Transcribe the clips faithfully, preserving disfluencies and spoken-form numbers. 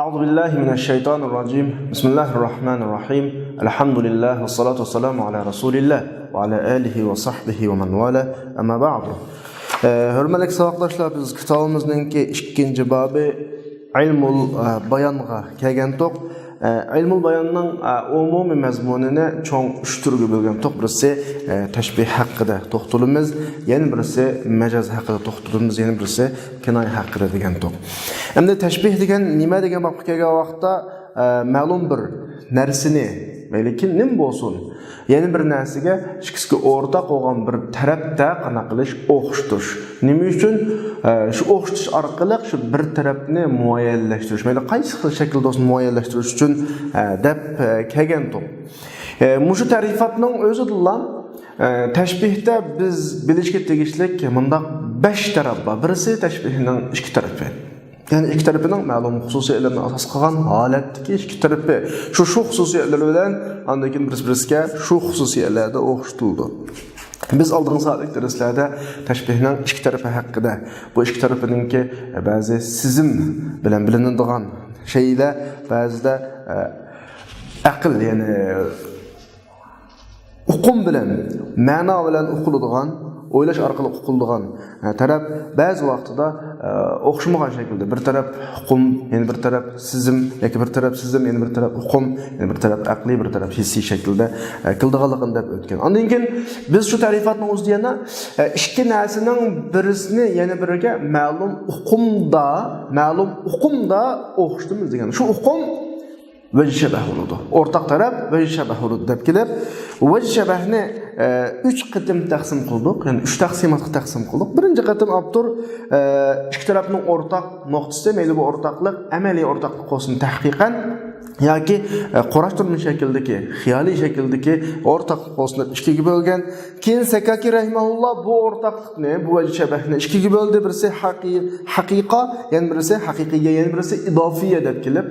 أعوذ بالله من الشيطان الرجيم. بسم الله الرحمن الرحيم. الحمد لله والصلاة والسلام على رسول الله وعلى آله وصحبه ومن والاه. أما بعد. ئە، ھۆرمەتلىك ساۋاقداشلار، بىز كىتابىمىزنىڭكى ئىككىنچى بابى ئىلمۇل، ئە، بايانغا كەلگەنتۇق. ئە، ئىلمۇل باياننىڭ، ئە، ئومۇمىي مەزمۇنىنى چوڭ ئۈچ تۈرگە بۆلگەنتۇق. بىرسى، ئە، تەشبىھ ھەققىدە توختىلىمىز، يەنە بىرسى مەجاز ھەققىدە توختىلىمىز، يەنە بىرسى كىنايە ھەققىدە دېگەنتۇق. ئەمدى تەشبىھ دېگەن نېمە دېگەن بابقا كەلگەن ۋاقىتتا، ئە، مەلۇم بىر نەرسىنى، مەيلى كىم نېمە بولسۇن، يەنە بىر نەرسىگە ئىككىسىگە ئورتاق بولغان بىر تەرەپتە قانداق قىلىش؟ ئوخشىتىش. نېمە ئۈچۈن؟ ئە، شۇ ئوخشىتىش ئارقىلىق شۇ بىر تەرەپنى مۇئەييەنلەشتۈرۈش، مەيلى قايسى خىل شەكىلدە بولسۇن، مۇئەييەنلەشتۈرۈش ئۈچۈن، ئە، دەپ، ئە، كەلگەنتۇق. ئە، مۇشۇ تەرىپاتنىڭ ئۆزىدىلا، ئە، تەشبىھتە بىز بىلىشكە تېگىشلىك مۇنداق بەش تەرەپ بار. بىرسى تەشبىھنىڭ ئىككى تەرىپى. يەنى ئىككى تەرىپىنىڭ مەلۇم خۇسۇسىيەتلىرىنى ئاساس قىلغان ھالەتتىكى ئىككى تەرىپى. شۇ، شۇ خۇسۇسىيەتلىرى بىلەن ئاندىن كېيىن بىرسى بىرسىگە شۇ خۇسۇسىيەتلەردە ئوخشىتىلىدۇ. بىز ئالدىنقى سائەتلىك دەرسلەردە تەشبىھنىڭ ئىككى تەرىپى ھەققىدە، بۇ ئىككى تەرىپىنىڭكى بەزى سېزىم بىلەن بىلىنىدىغان شەيلەر، بەزىدە، ئە، ئەقىل، يەنى ئۇقۇم بىلەن، مەنا بىلەن ئۇقۇلىدىغان، ئويلاش ئارقىلىق ئۇقۇلىدىغان، ئە، تەرەپ بەزى ۋاقتىدا، ئە، ئوخشىمىغان شەكىلدە، بىر تەرەپ ئۇقۇم، يەنە بىر تەرەپ سېزىم، ياكى بىر تەرەپ سېزىم، يەنە بىر تەرەپ ئۇقۇم، يەنە بىر تەرەپ ئەقلىي، بىر تەرەپ ھېسسىي شەكىلدە، ئە، كېلىدىغانلىقىنى دەپ ئۆتكەن. ئاندىن كېيىن بىز شۇ تەرىپاتنىڭ ئۆزىدە يەنە، ئە، ئىككى نەرسىنىڭ بىرسىنى يەنە بىرىگە مەلۇم ئۇقۇمدا، مەلۇم ئۇقۇمدا ئوخشىتىمىز دېگەن. شۇ ئۇقۇم ۋەجھى شەبەھ بولىدۇ. ئورتاق تەرەپ ۋەجھى شەبەھ بولىدۇ دەپ كېلىپ، ۋەجھى شەبەھنى، ئە، ئۈچ قېتىم تەقسىم قىلدۇق، يەنى ئۈچ تەقسىماتقا تەقسىم قىلدۇق. بىرىنچى قېتىم ئاپتور، ئە، ئىككى تەرەپنىڭ ئورتاق نۇقتىسى، مەيلى بۇ ئورتاقلىق ئەمەلىي ئورتاقلىق بولسۇن تەھقىقەن ياكى، ئە، قاراشتۇرما شەكلىدىكى، خىيالىي شەكىلدىكى ئورتاقلىق بولسۇن دەپ ئىككىگە بۆلگەن. كېيىن سەكاكى رەھىمەھۇللا بۇ ئورتاقلىقنى، بۇ ۋەجھى شەبەھنى ئىككىگە بۆلدى. بىرسى ھەقىي-، ھەقىقە، يەنە بىرسى ھەقىقىيە، يەنە بىرسى ئىدافىيە دەپ كېلىپ،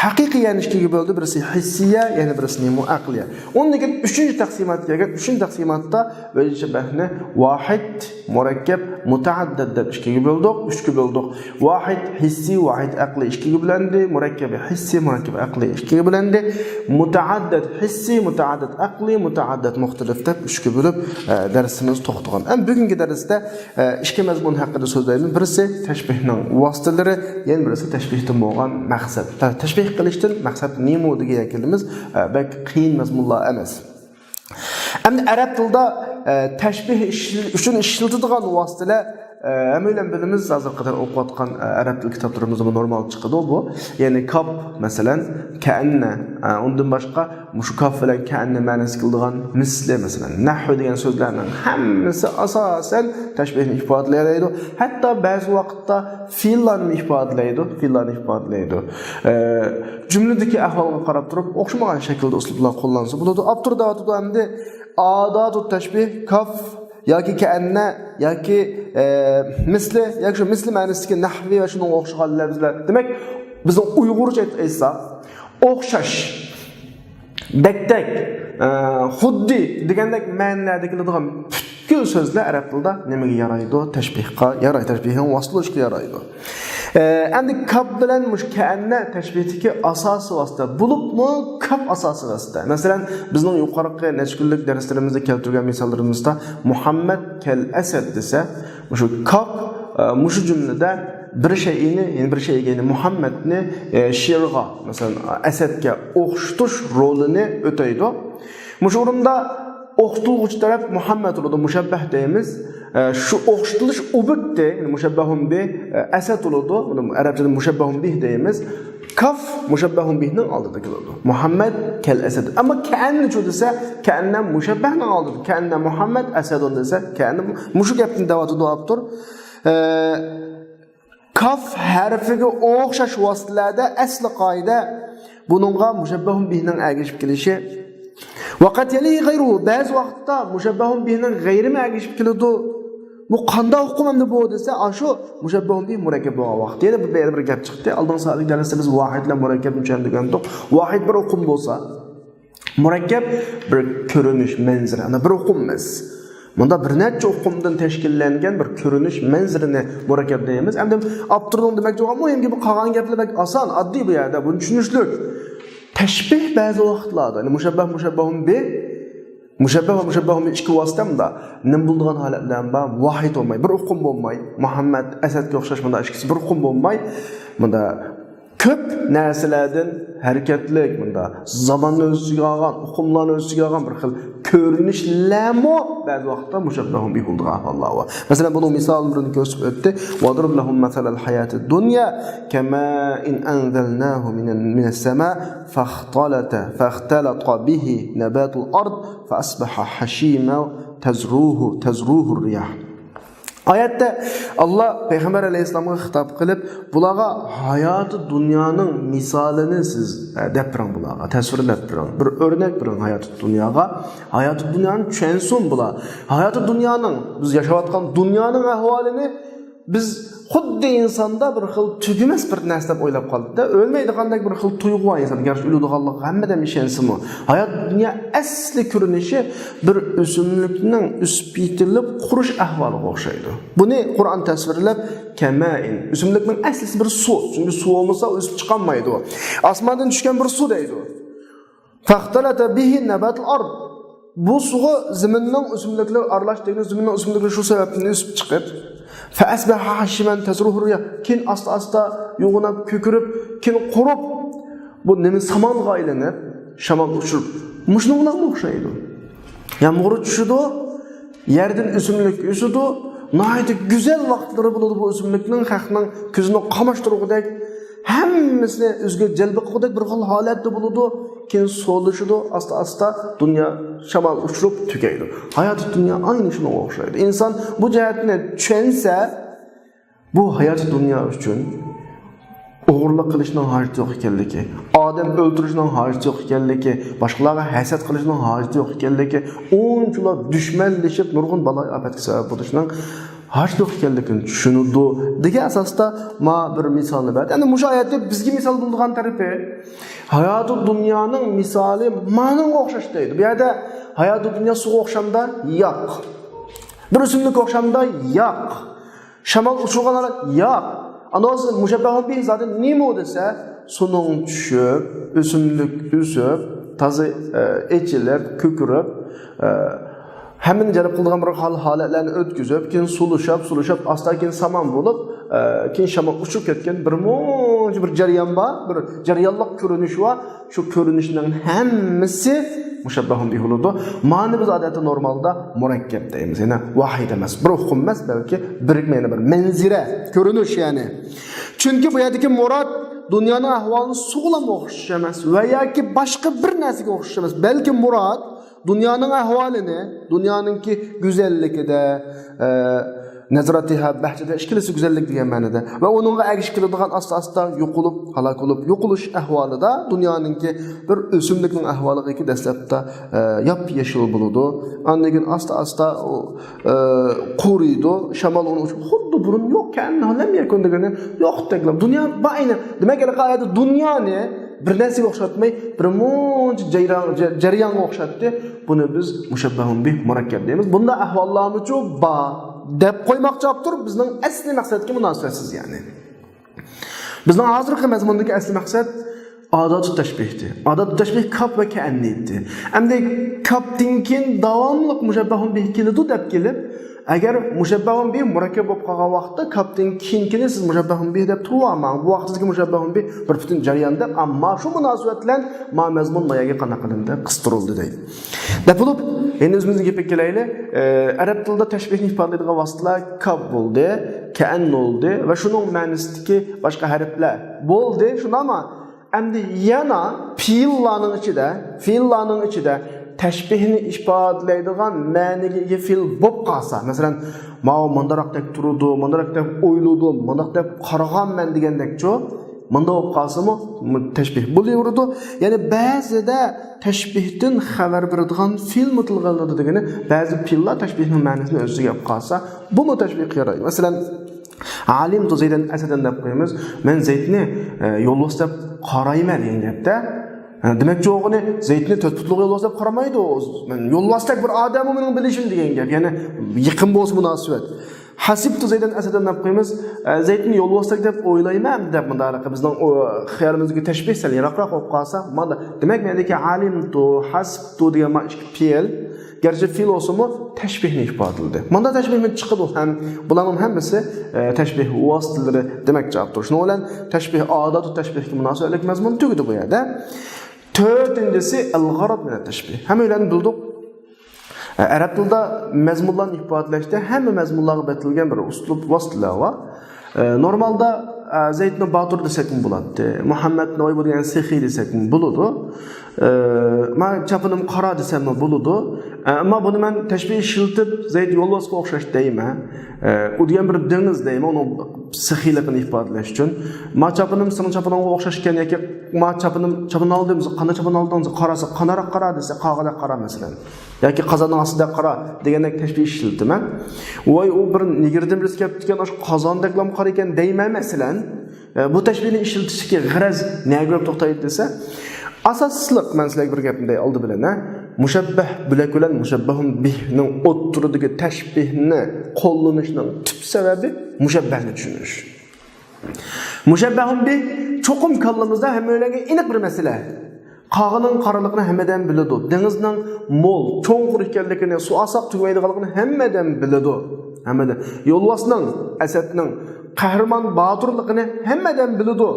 ھەقىقىيەنى ئىككىگە بۆلدى. بىرسى ھېسسىيە، يەنە بىرسى نېمە؟ ئەقلىيە. ئۇندىن كېيىن ئۈچىنچى تەقسىماتقا كەلگەن. ئۈچىنچى تەقسىماتتا ۋەجھى شەبەھنى ۋاھىد، مۇرەككەپ، مۇتەئەددىد دەپ ئىككىگە بۆلدۇق، ئۈچكە بۆلدۇق. ۋاھىد ھېسسىي، ۋاھىد ئەقلىي ئىككىگە بۆلۈندى. مۇرەككەپ ھېسسىي، مۇرەككەپ ئەقلىي ئىككىگە بۆلۈندى. مۇتەئەددىد ھېسسىي، مۇتەئەددىد ئەقلىي، مۇتەئەددىد مۇختەلىف دەپ ئۈچكە بۆلۈپ، ئە، دەرسىمىز توختىغان. ئەمما بۈگۈنكى دەرستە، ئە، ئىككى مەزمۇن ھەققىدە سۆزلەيمىز. بىرسى تەشبىھنىڭ ۋاسىتىلىرى، يەنە بىرسى تەشبىھتىن بولغان مەقسەت. تە-، تەشبىھ قىلىشتىن مەقسەت نېمە دېگەن كېلىمىز، ئە، بەك قىيىن مەزمۇنلار ئەمەس. ئەمدى ئەرەب تىلىدا، ئە، تەشبىھ ئىشل-، ئۈچۈن ئىشلىتىدىغان ۋاسىتىلەر، ئە، ھەممەيلەن بىلىمىز، ھازىرغا قەدەر ئوقۇۋاتقان، ئە، ئەرەب تىل كىتابلىرىمىزدا بۇ نورمال چىقىدۇ بۇ. يەنى كاپ، مەسىلەن، كەئەننە، ئە، ئۇندىن باشقا مۇشۇ كاپ بىلەن كەئەننە مەنىسى كېلىدىغان مىسلى، مەسىلەن، نەھۋى دېگەن سۆزلەرنىڭ ھەممىسى ئاساسەن تەشبىھنى ئىپادىلەيدۇ. ھەتتا بەزى ۋاقىتتا فېئىللارنى ئىپادىلەيدۇ، فېئىللارنى ئىپادىلەيدۇ. ئە، جۈملىدىكى ئەھۋالغا قاراپ تۇرۇپ ئوخشىمىغان شەكىلدە ئۇسلۇبلار قوللانسا بولىدۇ. ئاپتور دەۋاتىدۇ ئەمدى ئاداتۇ تەشبىھ، كاف ياكى كەئەننە ياكى، ئە، مىسلى ياكى شۇ مىسلى مەنىسىدىكى نەھۋى ۋە شۇنىڭغا ئوخشىغان لەپزلەر. دېمەك، بىزنىڭ ئۇيغۇرچە ئېيتساق، ئوخشاش، دەكتەك، ئە، خۇددى دېگەندەك مەنىلەردە كېلىدىغان پۈتكۈل سۆزلەر ئەرەب تىلىدا نېمىگە يارايدۇ؟ تەشبىھقا يارايدۇ، تەشبىھنىڭ ۋاسىتىلىشىغا يارايدۇ. ئە، ئەمدى كاپ بىلەن مۇشۇ كەئەننە تەشبىھتىكى ئاساسىي ۋاسىتە، بولۇپمۇ كاپ ئاساسىي ۋاسىتە. مەسىلەن، بىزنىڭ يۇقىرىقى نەچچە كۈنلۈك دەرسلىرىمىزدە كەلتۈرگەن مىساللىرىمىزدا مۇھەممەد كەل ئەسەد دېسە، مۇشۇ كاپ، ئە، مۇشۇ جۈملىدە بىر شەيئىنى، يەنى بىر شەيئىگە، يەنى مۇھەممەدنى، ئە، شىرغا، مەسىلەن، ئەسەدكە ئوخشىتىش رولىنى ئۆتەيدۇ. مۇشۇ ئورۇندا ئوخشىتىلغۇچى تەرەپ مۇھەممەد بولىدۇ، مۇشەببەھ دەيمىز. ئە، شۇ ئوخشىتىلىش ئوبيېكتى، يەنى مۇشەببەھۇن بىھ، ئە، ئەسەد بولىدۇ. بۇنى ئەرەبچىدە مۇشەببەھۇن بىھ دەيمىز. كاف مۇشەببەھۇن بىھنىڭ ئالدىدا كېلىدۇ. مۇھەممەد كەل ئەسەد. ئەمما كەئەننىچۇ دېسە، كەئەننە مۇشەببەھنىڭ ئالدىدا. كەئەننە مۇھەممەد ئەسەدۇن دېسە، كەئەننە مۇ-، مۇشۇ گەپنى دەۋاتىدۇ ئاپتور. ئە، كاف ھەرپىگە ئوخشاش ۋاسىتىلەردە ئەسلى قائىدە بۇنىڭغا مۇشەببەھۇن بىھنىڭ ئەگىشىپ كېلىشى. ۋەقەت يەلىھى غەيرۇھۇ، بەزى ۋاقىتتا مۇشەببەھۇن بىھنىڭ غەيرىمۇ ئەگىشىپ كېلىدۇ. بۇ قانداق ئۇقۇم ئەمدى بۇ دېسە، ئاشۇ مۇشەببەھۇن بىھ مۇرەككەپ بولغان ۋاقىت. يەنە بىر، يەنە بىر گەپ چىقتى. ئالدىنقى سائەتلىك دەرستە بىز ۋاھىد بىلەن مۇرەككەپنى چۈشەندۈرگەنتۇق. ۋاھىد بىر ئۇقۇم بولسا، مۇرەككەپ بىر كۆرۈنۈش، مەنزىرە، ئانا بىر ئۇقۇم ئەمەس. مۇندا بىر نەچچە ئۇقۇمدىن تەشكىللەنگەن بىر كۆرۈنۈش مەنزىرىنى مۇرەككەپ دەيمىز. ئەمدى ئاپتورنىڭ دېمەكچى بولغان مۇھىم گېپى، قالغان گەپلەر بەك ئاسان، ئاددىي بۇ يەردە، بۇ چۈشىنىشلىك. تەشبىھ بەزى ۋاقىتلاردا، يەنى مۇشەببەھ، مۇشەببەھۇن بىھ، مۇشەببەھ ۋە مۇشەببەھۇن بىھ ئىككى ۋاسىتە مۇندا نېمە بولىدىغان ھالەتلەر بار؟ ۋاھىد بولماي، بىر ئۇقۇم بولماي، مۇھەممەد، ئەسەدكە ئوخشاش مۇندا ئىككىسى بىر ئۇقۇم بولماي، مۇندا كۆپ نەرسىلەردىن ھەرىكەتلىك، مۇندا زاماننى ئۆز ئىچىگە ئالغان، ئۇقۇملارنى ئۆز ئىچىگە ئالغان بىر خىل كۆرۈنۈشلەرمۇ بەزى ۋاقىتتا مۇشەببەھۇن بىھ بولىدىغان ئەھۋاللار بار. مەسىلەن، بۇنىڭ مىسالىنى بىرىنى كۆرسىتىپ ئۆتتى. وَاضْرِبْ لَهُمْ مَثَلَ الْحَيَاةِ الدُّنْيَا كَمَاءٍ أَنْزَلْنَاهُ مِنَ، مِنَ السَّمَاءِ فَاخْتَلَطَ، فَاخْتَلَطَ بِهِ نَبَاتُ الْأَرْضِ فَأَصْبَحَ هَشِيمًا تَذْرُوهُ، تَذْرُوهُ الرِّيَاحُ. ئايەتتە ئاللا پەيغەمبەر ئەلەيھىسسالامغا خىتاب قىلىپ، بۇلارغا ھاياتى دۇنيانىڭ مىسالىنى سىز، ئە، دەپ بېرىڭ بۇلارغا، تەسۋىرلەپ بېرىڭ، بىر ئۆرنەك بېرىڭ ھاياتى دۇنياغا. ھاياتى دۇنيانى چۈشەنسۇن بۇلار. ھاياتى دۇنيانىڭ، بىز ياشاۋاتقان دۇنيانىڭ ئەھۋالىنى بىز خۇددى ئىنساندا بىر خىل تۈگىمەس بىر نەرسە دەپ ئويلاپ قالدۇق-دە، ئۆلمەيدىغاندەك بىر خىل تۇيغۇ بار ئىنساندا، گەرچە ئۆلىدىغانلىقىغا ھەممە ئادەم ئىشەنسىمۇ. ھايات دۇنيا ئەسلى كۆرۈنۈشى بىر ئۆسۈملۈكنىڭ ئۆسۈپ يېتىلىپ قۇرۇش ئەھۋالىغا ئوخشايدۇ. بۇنى قۇرئان تەسۋىرلەپ، كەمائىن، ئۆسۈملۈكنىڭ ئەسلىسى بىر سۇ، چۈنكى سۇ بولمىسا ئۆسۈپ چىقالمايدۇ. ئاسماندىن چۈشكەن بىر سۇ دەيدۇ. فاختلط به نبات الأرض. بۇ سۇغا زېمىننىڭ ئۆسۈملۈكلىرى ئارىلاشتى دېگەن، زېمىننىڭ ئۆسۈملۈكلىرى شۇ سەۋەبتىن ئۆسۈپ چىقىپ، فأصبح هشيما تذروه الرياح. كېيىن ئاستا-ئاستا يوغىناپ، كۆكىرىپ، كېيىن قۇرۇپ، بۇ نېمە، سامانغا ئايلىنىپ، شامال ئۇچۇرۇپ. مۇشۇنىڭغا ئوخشايدۇ. يامغۇر چۈشىدۇ، يەردىن ئۆسۈملۈك ئۆسىدۇ. ناھايىتى گۈزەل ۋاقىتلىرى بولىدۇ بۇ ئۆسۈملۈكنىڭ، خەقنىڭ كۆزىنى قاماشتۇرغۇدەك، ھەممىسىنى ئۆزىگە جەلپ قىلغۇدەك بىر خىل ھالەتتە بولىدۇ. كېيىن سولىشىدۇ، ئاستا-ئاستا دۇنيا شامال ئۇچۇرۇپ تۈگەيدۇ. ھاياتى دۇنيا ئەينى شۇنىڭغا ئوخشايدۇ. ئىنسان بۇ جەھەتنى چۈشەنسە، بۇ ھاياتى دۇنيا ئۈچۈن ئوغرىلىق قىلىشنىڭ ھاجىتى يوق ئىكەنلىكى، ئادەم ئۆلتۈرۈشنىڭ ھاجىتى يوق ئىكەنلىكى، باشقىلارغا ھەسەت قىلىشنىڭ ھاجىتى يوق ئىكەنلىكى، ئۇنچىلا دۈشمەنلىشىپ نۇرغۇن بالايىئاپەتكە سەۋەب بولۇشنىڭ ھاجىتى يوق ئىكەنلىكىنى چۈشىنىدۇ دېگەن ئاساستا ما بىر مىسالنى بەردى. ئەمدى مۇشۇ ئايەتتە بىزگە مىسال بولىدىغان تەرىپى، ھاياتى دۇنيانىڭ مىسالى مانىڭغا ئوخشاش دەيدۇ. بۇ يەردە ھاياتى دۇنيا سۇغا ئوخشامدا؟ ياق. بىر ئۆسۈملۈككە ئوخشامدا؟ ياق. شامال ئۇچۇرغان ھالەت؟ ياق. ئاندىن مۇشەببەھۇن بىھ زادى نېمە دېسە، سۇنىڭ چۈشۈپ، ئۆسۈملۈك ئۆسۈپ، تازا، ئە، ئېچىلىپ، كۆكىرىپ، ئە، ھەممىنى جەلپ قىلىدىغان بىر خىل ھالەتلەرنى ئۆتكۈزۈپ، كېيىن سۇلىشىپ، سۇلىشىپ، ئاستا كېيىن سامان بولۇپ، ئە، كېيىن شامال ئۇچۇپ كەتكەن بىر مۇنچە بىر جەريان بار، بىر جەريانلىق كۆرۈنۈش بار. شۇ كۆرۈنۈشنىڭ ھەممىسى مۇشەببەھۇن بىھ بولىدۇ. مانى بىز ئادەتتە نورمالدا مۇرەككەپ دەيمىز. يەنى ۋاھىد ئەمەس، بىر ئۇقۇم ئەمەس، بەلكى بىرىكمە، يەنى بىر مەنزىرە، كۆرۈنۈش يەنى. چۈنكى بۇ يەردىكى مۇراد دۇنيانىڭ ئەھۋالىنى سۇغىلا ئوخشاش ئەمەس ۋە ياكى باشقا بىر نەرسىگە ئوخشاش ئەمەس، بەلكى مۇراد دۇنيانىڭ ئەھۋالىنى، دۇنيانىڭكى گۈزەللىكىدە، ئە، نەزراتىھا بەھجەتىھا، ئىككىلىسى گۈزەللىك دېگەن مەنىدە، ۋە ئۇنىڭغا ئەگىشىپ كېلىدىغان ئاستا-ئاستا يوقىلىپ، ھالاك بولۇپ، يوقىلىش ئەھۋالىدا دۇنيانىڭكى بىر ئۆسۈملۈكنىڭ ئەھۋالىغا دەسلەپتە، ئە، ياپيېشىل بولىدۇ. ئاندىن كېيىن ئاستا-ئاستا ئۇ، ئە، قۇرۇيدۇ، شامال ئۇنى ئۇچۇرۇپ، خۇددى بۇرۇن يوق، كەئەننەھۇ لەم يەكۇن دېگەنى يوقتەكلا. دۇنيا بار ئەينى. دېمەك، ھېلىقى ئايەتتە دۇنيانى بىر نەرسىگە ئوخشاتماي، بىر مۇنچە جەيران-، جە-، جەريانغا ئوخشاتتى. بۇنى بىز مۇشەببەھۇن بىھ مۇرەككەپ دەيمىز. بۇنداق ئەھۋاللارمۇچۇ بار دەپ قويماقچى بولۇپ تۇرۇپ، بىزنىڭ ئەسلى مەقسەتكە مۇناسىۋەتسىز، يەنى. بىزنىڭ ھازىرقى مەزمۇندىكى ئەسلى مەقسەت ئاداتۇ تەشبىھتى. ئاداتۇ تەشبىھ كاپ ۋە كەئەننى ئىدى. ئەمدى كاپتىن كېيىن داۋاملىق مۇشەببەھۇن بىھ كېلىدۇ دەپ كېلىپ، ئەگەر مۇشەببەھۇن بىھ مۇرەككەپ بولۇپ قالغان ۋاقىتتا كاپتىن كېيىنكىنى سىز مۇشەببەھۇن بىھ دەپ تۇرۇۋالماڭ. بۇ ۋاقىتتىكى مۇشەببەھۇن بىھ بىر پۈتۈن جەريان دەپ، ئەمما شۇ مۇناسىۋەت بىلەن ما مەزمۇن ما يەرگە قانداق قىلىندى؟ قىستۇرۇلدى دەيدۇ. دەپ بولۇپ، يەنە ئۆزىمىزنىڭ گېپىگە كېلەيلى. ئە، ئەرەب تىلىدا تەشبىھنى ئىپادىلەيدىغان ۋاسىتىلەر كاپ بولدى، كەئەن بولدى ۋە شۇنىڭ مەنىسىدىكى باشقا ھەرپلەر بولدى. شۇنداقمۇ؟ ئەمدى يەنە پېئىللارنىڭ ئىچىدە، پېئىللارنىڭ ئىچىدە تەشبىھنى ئىپادىلەيدىغان مەنىگە ئىگە پېئىل بولۇپ قالسا، مەسىلەن، ماۋۇ مۇنداقراق دەپ تۇرىدۇ، مۇنداقراق دەپ ئويلىدىم، مۇنداق دەپ قارىغانمەن دېگەندەكچۇ، مۇنداق بولۇپ قالسىمۇ تەشبىھ بولۇۋېرىدۇ. يەنى بەزىدە تەشبىھتىن خەۋەر بېرىدىغان پېئىلمۇ تىلغا ئېلىنىدۇ دېگىنى، بەزى پېئىللار تەشبىھنىڭ مەنىسىنى ئۆز ئىچىگە ئېلىپ قالسا، بۇمۇ تەشبىھقا يارايدۇ. مەسىلەن، علمت زيدا أسدا دەپ قويىمىز. مەن زەيدنى، ئە، يولۋاس دەپ قارايمەن دېگەن گەپتە، ھە، دېمەكچى بولغىنى، زەيدنى تۆت پۇتلۇق يولۋاستەك قارىمايدۇ. مەن يولۋاستەك بىر ئادەم، ئۇ مېنىڭ بىلىشىم دېگەن گەپ. يەنى يېقىن بولسا مۇناسىۋەت. ھەسىبتۇ زەيدەن ئەسەدەن دەپ قويىمىز. ئە، زەيدنى يولۋاستەك دەپ ئويلايمەن دەپ مۇنداق بىزنىڭ ئۇ خىيالىمىزدىكى تەشبىھ سەل يىراقراق بولۇپ قالسا، مانا دېمەك مەندىكى ئالىمتۇ، ھەسىبتۇ دېگەن ما ئىككى پېئىل، گەرچە پېئىل بولسىمۇ، تەشبىھنى ئىپادىلىدى. مۇندا تەشبىھ چىقىدۇ ھەم بۇلارنىڭ ھەممىسى، ئە، تەشبىھ ۋاسىتىلىرى دېمەكچى ئاپتور. شۇنىڭ بىلەن تەشبىھ، ئاداتۇ تەشبىھكە مۇناسىۋەتلىك مەزمۇن تۈگىدى بۇ يەردە. تۆتىنچىسى، ئەل-غەرەز مىنەت تەشبىھ. ھەممەيلەن بىلدۇق. ئە، ئەرەب تىلىدا مەزمۇنلارنى ئىپادىلەشتە ھەممە مەزمۇنلارغا بېتىلگەن بىر ئۇسلۇب، ۋاسىتىلەر بار. ئە، نورمالدا، ئە، زەيدنى باتۇر دېسەكمۇ بولاتتى. مۇھەممەدنى ۋاي بۇ دېگەن سېخىي دېسەكمۇ بولىدۇ. ئە، ما چاپىنىم قارا دېسەممۇ بولىدۇ. ئە، ئەمما بۇنى مەن تەشبىھ ئىشلىتىپ، زەيد يولۋاسقا ئوخشاش دەيمەن. ئە، ئۇ دېگەن بىر دېڭىز دەيمەن، ئۇنىڭ سېخىيلىقىنى ئىپادىلەش ئۈچۈن. ما چاپىنىم سېنىڭ چاپىنىڭغا ئوخشاش ئىكەن ياكى ما چاپىنىم، چاپىنىڭ ئالدىم، قانداق چاپىن ئالدىڭ، قارىسا، قانداقراق قارا دېسە، قاغىدەك قارا، مەسىلەن. ياكى قازاننىڭ ئاستىدەك قارا دېگەندەك تەشبىھ ئىشلىتىمەن. ۋاي، ئۇ بىر نېگىردىن بىرسى كەپتىكەن، ئاشۇ قازاندەكلام قارا ئىكەن دەيمەن، مەسىلەن. ئە، بۇ تەشبىھنى ئىشلىتىشتىكى غەرەز نەگە كۆرۈپ توختايدۇ دېسە، ئاساسلىق، مەن سىلەرگە بىر گەپنى دەي ئالدى بىلەن، ھە، مۇشەببەھ بۆلەك بىلەن مۇشەببەھۇن بىھنىڭ ئوتتۇرىدىكى تەشبىھنى قوللىنىشنىڭ تۈپ سەۋەبى مۇشەببەھنى چۈشىنىش. مۇشەببەھۇن بىھ چوقۇم كاللىمىزدا ھەممەيلەنگە ئېنىق بىر مەسىلە. قاغىنىڭ قارىلىقىنى ھەممە ئادەم بىلىدۇ. دېڭىزنىڭ مول، چوڭقۇر ئىكەنلىكىنى، سۇ ئالساق تۈگىمەيدىغانلىقىنى ھەممە ئادەم بىلىدۇ. ھەممە ئادەم. يولۋاسنىڭ، ئەسەدنىڭ، قەھرىمان باتۇرلۇقىنى ھەممە ئادەم بىلىدۇ.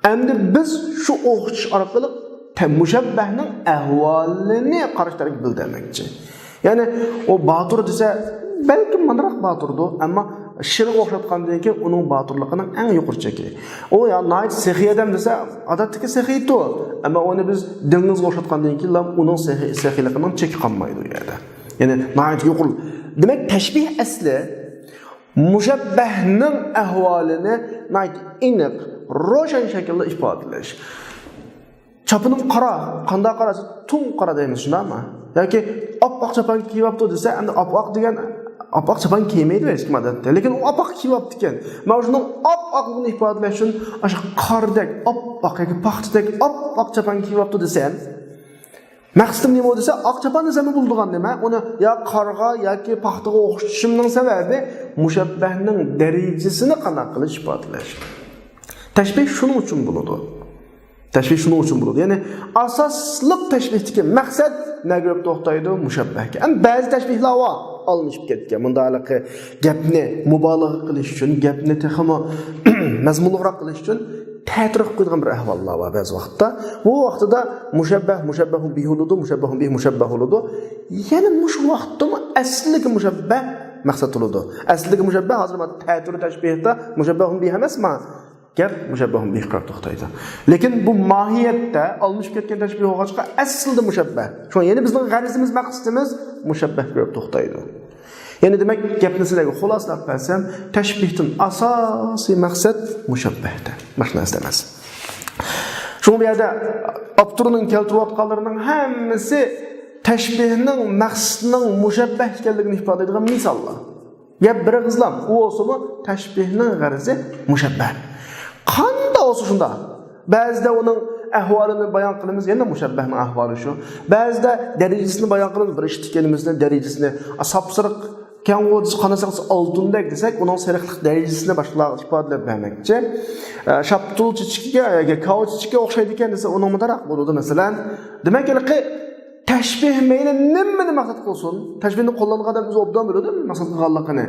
ئەمدى بىز شۇ ئوخشىتىش ئارقىلىق تە-، مۇشەببەھنىڭ ئەھۋالىنى قاراشتەرەك بىلدۈرمەكچى. يەنى ئۇ باتۇر دېسە، بەلكىم مانراق باتۇردۇ، ئەمما شىرغا ئوخشاتقاندىن كېيىن ئۇنىڭ باتۇرلۇقىنىڭ ئەڭ يۇقىرى چېكى. ئۇ يا ناھايىتى سېخىي ئادەم دېسە، ئادەتتىكى سېخىيتۇ. ئەمما ئۇنى بىز دېڭىزغا ئوخشاتقاندىن كېيىنلا ئۇنىڭ سېخىي-، سېخىيلىقىنىڭ چېكى قالمايدۇ ئۇ يەردە. يەنى ناھايىتى يۇقىرى. دېمەك، تەشبىھ ئەسلى مۇشەببەھنىڭ ئەھۋالىنى ناھايىتى ئېنىق، روشەن شەكىلدە ئىپادىلەش. چاپىنىم قارا، قانداق قارا؟ تۇڭ قارا دەيمىز، شۇنداقمۇ؟ ياكى ئاپئاق چاپان كىيىۋاپتۇ دېسە، ئەمدى ئاپئاق دېگەن، ئاپئاق چاپان كىيمەيدۇ ھېچكىم ئادەتتە. لېكىن ئۇ ئاپئاق كىيىۋاپتىكەن. مانا شۇنىڭ ئاپئاقلىقىنى ئىپادىلەش ئۈچۈن ئاشۇ قاردەك ئاپئاق ياكى پاختىدەك ئاپئاق چاپان كىيىۋاپتۇ دېسەم، مەقسىتىم نېمە دېسە، ئاق چاپان دېسەممۇ بولىدىغان نېمە؟ ئۇنى يا قارغا ياكى پاختىغا ئوخشىتىشىمنىڭ سەۋەبى مۇشەببەھنىڭ دەرىجىسىنى قانداق قىلىش، ئىپادىلەش. تەشبىھ شۇنىڭ ئۈچۈن بولىدۇ. تەشبىھ شۇنىڭ ئۈچۈن بولىدۇ. يەنى ئاساسلىق تەشبىھتىكى مەقسەت نەگە كېلىپ توختايدۇ؟ مۇشەببەھكە. ئەمما بەزى تەشبىھلار بار، ئالمىشىپ كەتكەن. مۇندا ھېلىقى گەپنى مۇبالىغە قىلىش ئۈچۈن، گەپنى تېخىمۇ مەزمۇنلۇقراق قىلىش ئۈچۈن تەتۈر قىلىپ قويىدىغان بىر ئەھۋاللار بار بەزى ۋاقىتتا. بۇ ۋاقتىدا مۇشەببەھ، مۇشەببەھۇن بىھ بولىدۇ، مۇشەببەھۇن بىھ، مۇشەببەھ بولىدۇ. يەنە مۇشۇ ۋاقىتتىمۇ ئەسلىدىكى مۇشەببەھ مەقسەت بولىدۇ. ئەسلىدىكى مۇشەببەھ ھازىر مانا تەتۈر تەشبىھتا مۇشەببەھۇن بىھ ئەمەسما؟ گەپ مۇشەببەھۇن بىھ قىلىپ توختايدۇ. لېكىن بۇ ماھىيەتتە ئالمىشىپ كەتكەن تەشبىھ بولغاچقا، ئەسلىدە مۇشەببەھ. شۇڭا يەنە بىزنىڭ غەرىزىمىز، مەقسىتىمىز مۇشەببەھ قىلىپ توختايدۇ. يەنى دېمەك، گەپنى سىلەرگە خۇلاسىلاپ بەرسەم، تەشبىھتىن ئاساسىي مەقسەت مۇشەببەھتە. باشقا نەرسە ئەمەس. شۇڭا بۇ يەردە ئاپتورنىڭ كەلتۈرۈۋاتقانلىرىنىڭ ھەممىسى تەشبىھنىڭ مەقسىتىنىڭ مۇشەببەھ ئىكەنلىكىنى ئىپادىلەيدىغان مىساللار. گەپ بىر ئېغىزلام، ئۇ بولسىمۇ تەشبىھنىڭ غەرىزى مۇشەببەھ. قانداق بولسا شۇنداق. بەزىدە ئۇنىڭ ئەھۋالىنى بايان قىلىمىز، يەنە مۇشەببەھنىڭ ئەھۋالى شۇ. بەزىدە دەرىجىسىنى بايان قىلىمىز، بىر ئىش تىككىنىمىزنى، دەرىجىسىنى، ئا، ساپسېرىق، كەڭ ئوتىسى قانىساق ئالتۇندەك دېسەك، ئۇنىڭ سېرىقلىق دەرىجىسىنى باشقىلارغا ئىپادىلەپ بەرمەكچى. ئە، شاپتۇل چېچىكىگە ياكى كاۋا چېچىكىگە ئوخشايدىكەن دېسە، ئۇنىڭ مۇنداقراق بولىدۇ، مەسىلەن. دېمەك، ھېلىقى تەشبىھ مەيلى نېمىنى مەقسەت قىلسۇن، تەشبىھنى قوللانغان ئادەم ئۆزى ئوبدان بىلىدۇ مەقسەت قىلغانلىقىنى.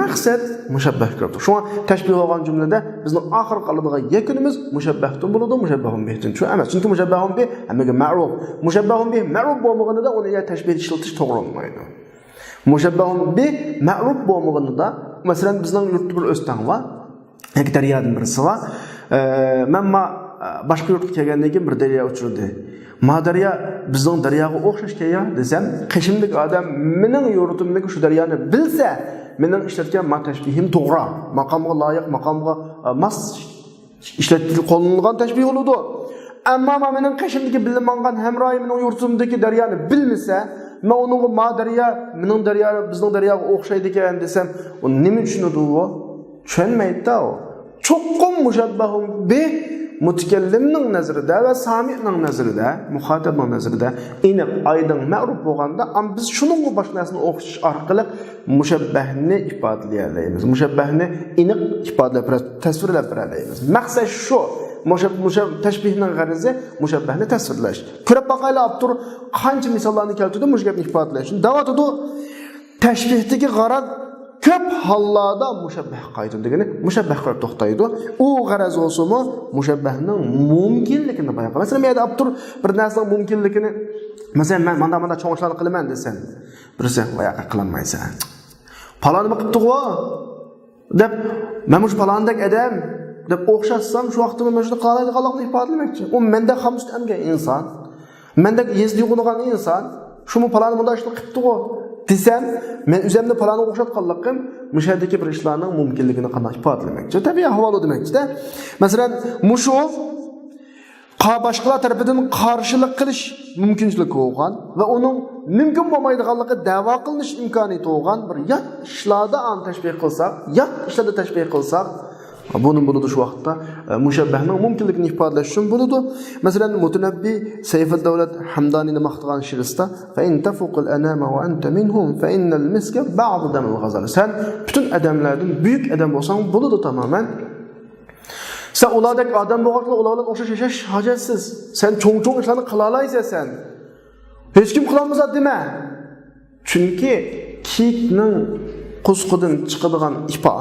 مەقسەت مۇشەببەھ كۆرۈپتۇ. شۇڭا تەشبىھ بولغان جۈملىدە بىزنىڭ ئاخىرقى ئالىدىغان يەكۈنىمىز مۇشەببەھتىن بولىدۇ، مۇشەببەھۇن بىھتىن چۈ ئەمەس. چۈنكى مۇشەببەھۇن بىھ ھەممىگە مەرۇپ. مۇشەببەھۇن بىھ مەرۇپ بولمىغىنىدا ئۇنى يەنە تەشبىھ ئىشلىتىش توغرا بولمايدۇ. مۇشەببەھۇن بىھ مەرۇپ بولمىغىنىدا، مەسىلەن، بىزنىڭ يۇرتتا بىر ئۆستەڭ بار. ياكى دەريادىن بىرسى بار. ئە، مەن ما، ئە، باشقا يۇرتقا كەلگەندىن كېيىن بىر دەريا ئۇچرىدى. ما دەريا بىزنىڭ دەرياغا ئوخشاشكەن يا دېسەم، قېشىمدىكى ئادەم مېنىڭ يۇرتۇمدىكى شۇ دەريانى بىلسە، مېنىڭ ئىشلەتكەن ما تەشبىھىم توغرا، ماقامغا لايىق، ماقامغا، ئە، ماس ئىشلەتكىلى قوللىنىلغان تەشبىھ بولىدۇ. ئەمما ما مېنىڭ قېشىمدىكى بىللە ماڭغان ھەمراھىم مېنىڭ يۇرتۇمدىكى دەريانى بىلمىسە، مەن ئۇنىڭغا ما دەريا مېنىڭ دەريا، بىزنىڭ دەرياغا ئوخشايدىكەن دېسەم، ئۇ نېمە چۈشىنىدۇ ئۇ؟ چۈشەنمەيدۇ ئۇ. چوقۇم مۇشەببەھۇن بىھ مۇتەكەللىمنىڭ نەزىرىدە ۋە سامىئنىڭ نەزىرىدە، مۇخاتەبنىڭ نەزىرىدە ئېنىق، ئايدىڭ، مەرۇپ بولغاندا، ئەمما بىز شۇنىڭغا باشقا نەرسىنى ئوخشىتىش ئارقىلىق مۇشەببەھنى ئىپادىلىيەلەيمىز. مۇشەببەھنى ئېنىق ئىپادىلەپ بېرە-، تەسۋىرلەپ بېرەلەيمىز. مەقسەت شۇ. مۇشەب-، مۇشەب-، تەشبىھنىڭ غەرىزى مۇشەببەھنى تەسۋىرلەش. كۆرۈپ باقايلى، ئاپتور قانچە مىساللارنى كەلتۈردى مۇشۇ گەپنى ئىپادىلەش ئۈچۈن. دەۋاتىدۇ، تەشبىھتىكى غەرەز كۆپ ھاللاردا مۇشەببەھقا قايتىدۇ دېگىنى، مۇشەببەھ قىلىپ توختايدۇ. ئۇ غەرەز بولسىمۇ، مۇشەببەھنىڭ مۇمكىنلىكىنى بايان قىلىدۇ. مەسىلەن، بۇ يەردە ئاپتور بىر نەرسىنىڭ مۇمكىنلىكىنى، مەسىلەن، مەن مانا مانا چوڭ ئىشلارنى قىلىمەن دېسەم، بىرسى، ۋاي، قىلالمايسەن. پالانىمۇ قىپتىغۇ دەپ، مەن مۇشۇ پالاندەك ئادەم دەپ ئوخشاتسام، شۇ ۋاقىتتا مەن شۇنى قىلالايدىغانلىقىنى ئىپادىلىمەكچى. ئۇ مەندەك خامسۈت ئەمگەن ئىنسان، مەندەك ھېس تۇيغۇلىغان ئىنسان، شۇمۇ پالانى مۇنداق ئىشنى قىپتىغۇ دېسەم، مەن ئۆزۈمنى پالانغا ئوخشاتقانلىقىم مۇشۇ يەردىكى بىر ئىشلارنىڭ مۇمكىنلىكىنى قانداق ئىپادىلىمەكچى؟ تەبىئىي ئەھۋالى دېمەكچىدە. مەسىلەن، مۇشۇ قا-، باشقىلار تەرىپىدىن قارشىلىق قىلىش مۇمكىنچىلىكى بولغان ۋە ئۇنىڭ مۇمكىن بولمايدىغانلىقى دەۋا قىلىنىش ئىمكانىيىتى بولغان بىر يات ئىشلاردا ئانى تەشبىھ قىلساق، يات ئىشلاردا تەشبىھ قىلساق، بۇنى بولىدۇ شۇ ۋاقىتتا، ئە، مۇشەببەھنىڭ مۇمكىنلىكىنى ئىپادىلەش ئۈچۈن بولىدۇ. مەسىلەن، مۇتەنەببى سەيفىددەۋلەت ھەمدانىنى ماختىغان شېئىرىسىدا، فَإِن تَفُقِ الْأَنَامَ وَأَنْتَ مِنْهُمْ فَإِنَّ الْمِسْكَ بَعْضُ دَمِ الْغَزَالِ. سەن پۈتۈن ئادەملەردىن بۈيۈك ئادەم بولساڭ بولىدۇ تامامەن. سەن ئۇلاردەك ئادەم بولغاچقىلا ئۇلار بىلەن ئوخشاش ياشاش ھاجەتسىز. سەن چوڭ-چوڭ ئىشلارنى قىلالايسەن سەن. ھېچكىم قىلالمىسا دېمە. چۈنكى كېيىكنىڭ قۇسقىدىن چىقىدىغان ئىپا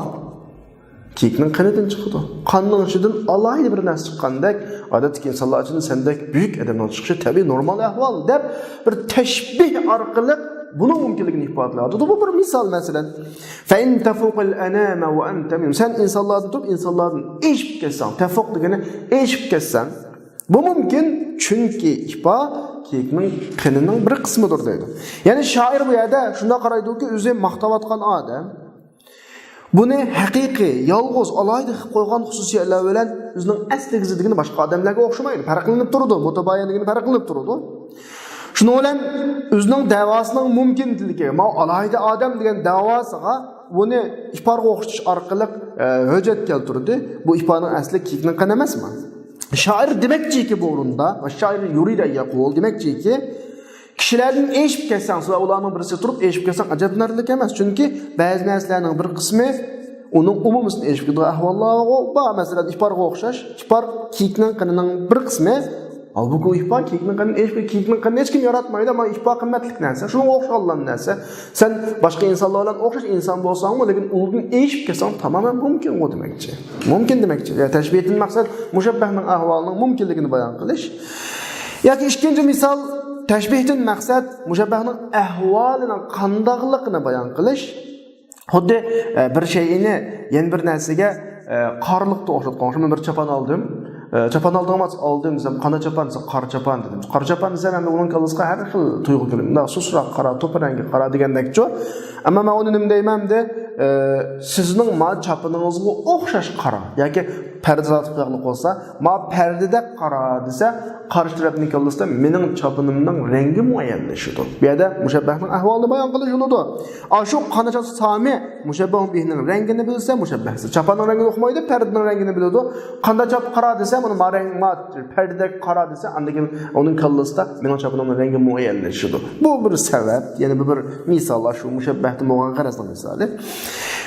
كېيىكنىڭ قېنىدىن چىقىدۇ. قاننىڭ ئىچىدىن ئالاھىدە بىر نەرسە چىققاندەك، ئادەتتىكى ئىنسانلار ئىچىدىن سەندەك بۈيۈك ئادەمنىڭ چىقىشى تەبىئىي نورمال ئەھۋال، دەپ بىر تەشبىھ ئارقىلىق بۇنىڭ مۇمكىنلىكىنى ئىپادىلەيدۇ. بۇ بىر مىسال، مەسىلەن. فَإِن تَفُقِ الْأَنَامَ وَأَنْتَ مِنْهُمْ. سەن ئىنسانلاردىن تۇرۇپ، ئىنسانلاردىن ئېشىپ كەتسەڭ، تەفۇق دېگىنى ئېشىپ كەتسەڭ، بۇ مۇمكىن، چۈنكى ئىپا كېيىكنىڭ قېنىنىڭ بىر قىسمىدۇر دەيدۇ. يەنى شائىر بۇ يەردە شۇنداق قارايدۇكى، ئۆزى ماختاۋاتقان ئادەم بۇنى ھەقىقىي، يالغۇز، ئالاھىدە قىلىپ قويغان خۇسۇسىيەتلەر بىلەن ئۆزىنىڭ ئەسلىگە زىتىدىكىنى باشقا ئادەملەرگە ئوخشىمايدۇ. پەرقلىنىپ تۇرىدۇ، مۇتەبايىن دېگىنى پەرقلىنىپ تۇرىدۇ. شۇنىڭ بىلەن ئۆزىنىڭ دەۋاسىنىڭ مۇمكىنچىلىكى، ماۋۇ ئالاھىدە ئادەم دېگەن دەۋاسىغا بۇنى ئىپارغا ئوخشىتىش ئارقىلىق، ئە، ھۆججەت كەلتۈردى. بۇ ئىپارنىڭ ئەسلى كېيىكنىڭ قېنى ئەمەسمۇ؟ شائىر دېمەكچىكى بۇ ئورۇندا، شائىر يۇرىدۇ ئەن يەقۇل دېمەكچىكى، كىشىلەردىن ئېشىپ كەتسەڭ، سىلەر ئۇلارنىڭ بىرسى تۇرۇپ ئېشىپ كەتسەڭ، ئەجەبلىنەرلىك ئەمەس. چۈنكى بەزى نەرسىلەرنىڭ بىر قىسمى ئۇنىڭ ئومۇمىسىدىن ئېشىپ كېتىدىغان ئەھۋاللار بار. مەسىلەن، ئىپارغا ئوخشاش، ئىپار كېيىكنىڭ قېنىنىڭ بىر قىسمى. ھالبۇكى، ئۇ ئىپار كېيىكنىڭ قېنىدىن ئېشىپ، كېيىكنىڭ قېنىنى ھېچكىم ياراتمايدۇ، ئەمما ئىپار قىممەتلىك نەرسە، شۇنىڭغا ئوخشىغانلا نەرسە. سەن باشقا ئىنسانلار بىلەن ئوخشاش ئىنسان بولساڭمۇ، لېكىن ئۇنىڭدىن ئېشىپ كەتسەڭ، تامامەن مۇمكىنغۇ دېمەكچى. مۇمكىن دېمەكچى. يا، تەشبىھتىن مەقسەت مۇشەببەھنىڭ ئەھۋالىنىڭ مۇمكىنلىكىنى بايان قىلىش. ياكى ئىككىنچى مىسال، تەشبىھتىن مەقسەت مۇشەببەھنىڭ ئەھۋالىنىڭ قانداقلىقىنى بايان قىلىش. خۇددى، ئە، بىر شەيئىنى يەنە بىر نەرسىگە، ئە، قارىلىققا ئوخشاتقان ئوخشايدۇ. مەن بىر چاپان ئالدىم. ئە، چاپان ئالدىڭمۇ؟ ئالدىم دېسەم، قانداق چاپان دېسە، قارا چاپان دېدىم. قارا چاپان دېسەم، ئەمدى ئۇنىڭ كاللىسىغا ھەر خىل تۇيغۇ كېلىدۇ. مۇنداق سۇسراق قارا، توپا رەڭگى قارا دېگەندەكچۇ. ئەمما مەن ئۇنى نېمە دەيمەن ئەمدى؟ ئە، سىزنىڭ ما چاپىنىڭىزغا ئوخشاش قارا ياكى پەردە زاتى قىلىقلىق بولسا، ما پەردىدەك قارا دېسە، قارشى تەرەپنىڭ كاللىسىدا مېنىڭ چاپىنىمنىڭ رەڭگى مۇئەييەنلىشىدۇ. بۇ يەردە مۇشەببەھنىڭ ئەھۋالىنى بايان قىلىش بولىدۇ. ئاشۇ قانداق چاپسا سامى مۇشەببەھۇ بىھنىڭ رەڭگىنى بىلسە، مۇشەببەھ دېسە چاپاننىڭ رەڭگىنى ئۇقمايدۇ، پەردىنىڭ رەڭگىنى بىلىدۇ. قانداق چاپقا قارا دېسە، مانا ما رەڭ، ما پەردىدەك قارا دېسە، ئاندىن كېيىن ئۇنىڭ كاللىسىدا مېنىڭ چاپىنىمنىڭ رەڭگى مۇئەييەنلىشىدۇ. بۇ بىر سەۋەب، يەنى بۇ بىر مىسال، شۇ مۇشەببەھتىن بولغان غەرەزنىڭ مىسالى.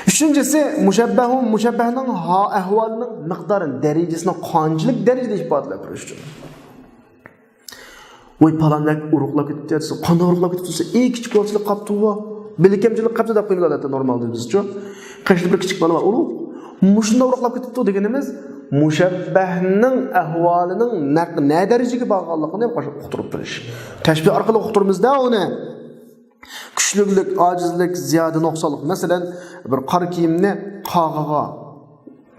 ئۈچىنچىسى، مۇشەببەھۇ، مۇشەببەھنىڭ ھا-، ئەھۋالىنىڭ مىقدارىنى، دەرىجىسىنى قانچىلىك دەرىجىدە ئىپادىلەپ بېرىش ئۈچۈن. ۋاي، پالان بەك ئورۇقلاپ كېتىپتۇ دېسە، قانداق ئورۇقلاپ كېتىپتۇ دېسە، ئېيكىچە كوچىلىق قاپتۇ بۇ. بېلى كەمچىلىك قاپتۇ دەپ قويىمىز ئادەتتە نورمالدا بىزچۇ. قېشىدا بىر كىچىك بالا بار، ئورۇق. مۇشۇنداق ئورۇقلاپ كېتىپتۇ دېگىنىمىز، مۇشەببەھنىڭ ئەھۋالىنىڭ نەق-، نە دەرىجىگە بارغانلىقىنى ئۇقتۇرۇپ بېرىش. تەشبىھ ئارقىلىق ئۇقتۇرىمىز-دە ئۇنى. كۈچلۈكلۈك، ئاجىزلىك، زىيادە، نۇقسانلىق. مەسىلەن، بىر قارا كىيىمنى قاغىغا،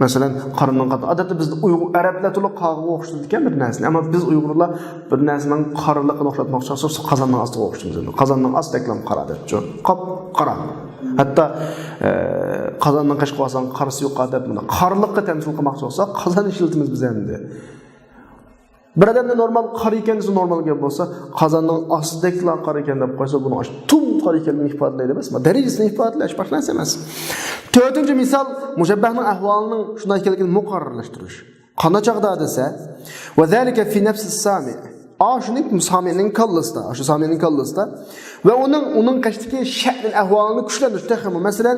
مەسىلەن، قارىنىڭ قاتى. ئادەتتە بىز ئۇيغۇر، ئەرەبلەر تولا قاغىغا ئوخشىتىدىكەن بىر نەرسىنى. ئەمما بىز ئۇيغۇرلار بىر نەرسىنىڭ قارىلىقىنى ئوخشاتماقچى بولسا، قازاننىڭ ئاستىغا ئوخشىتىمىز. قازاننىڭ ئاستى دەكلام قارا دەپچۇ. قاپقارا. ھەتتا، ئە، قازاننىڭ قېشىغا بارساڭ، قارىسى يوق دەپ، مانا قارىلىققا تەمسىل قىلماقچى بولسا، قازان ئىشلىتىمىز بىز ئەمدى. بىر ئادەمنى نورمال قارا ئىكەن دېسە، نورمال گەپ بولسا، قازاننىڭ ئاستىدەكلا قارا ئىكەن دەپ قويسا، بۇنىڭ ئاشۇ تۇم قارا ئىكەنلىكىنى ئىپادىلەيدۇ ئەمەسمۇ؟ دەرىجىسىنى ئىپادىلەش، باشقا نەرسە ئەمەس. تۆتىنچى مىسال، مۇشەببەھنىڭ ئەھۋالىنىڭ شۇنداق ئىكەنلىكىنى مۇقەررەرلەشتۈرۈش. قانداق چاغدا دېسە، وذلك في نفس السامع. ئا، شۇنىڭ سامىئنىڭ كاللىسىدا، شۇ سامىئنىڭ كاللىسىدا. ۋە ئۇنىڭ، ئۇنىڭ قېشىدىكى شەنى ئەھۋالىنى كۈچلەندۈرۈش تېخىمۇ. مەسىلەن،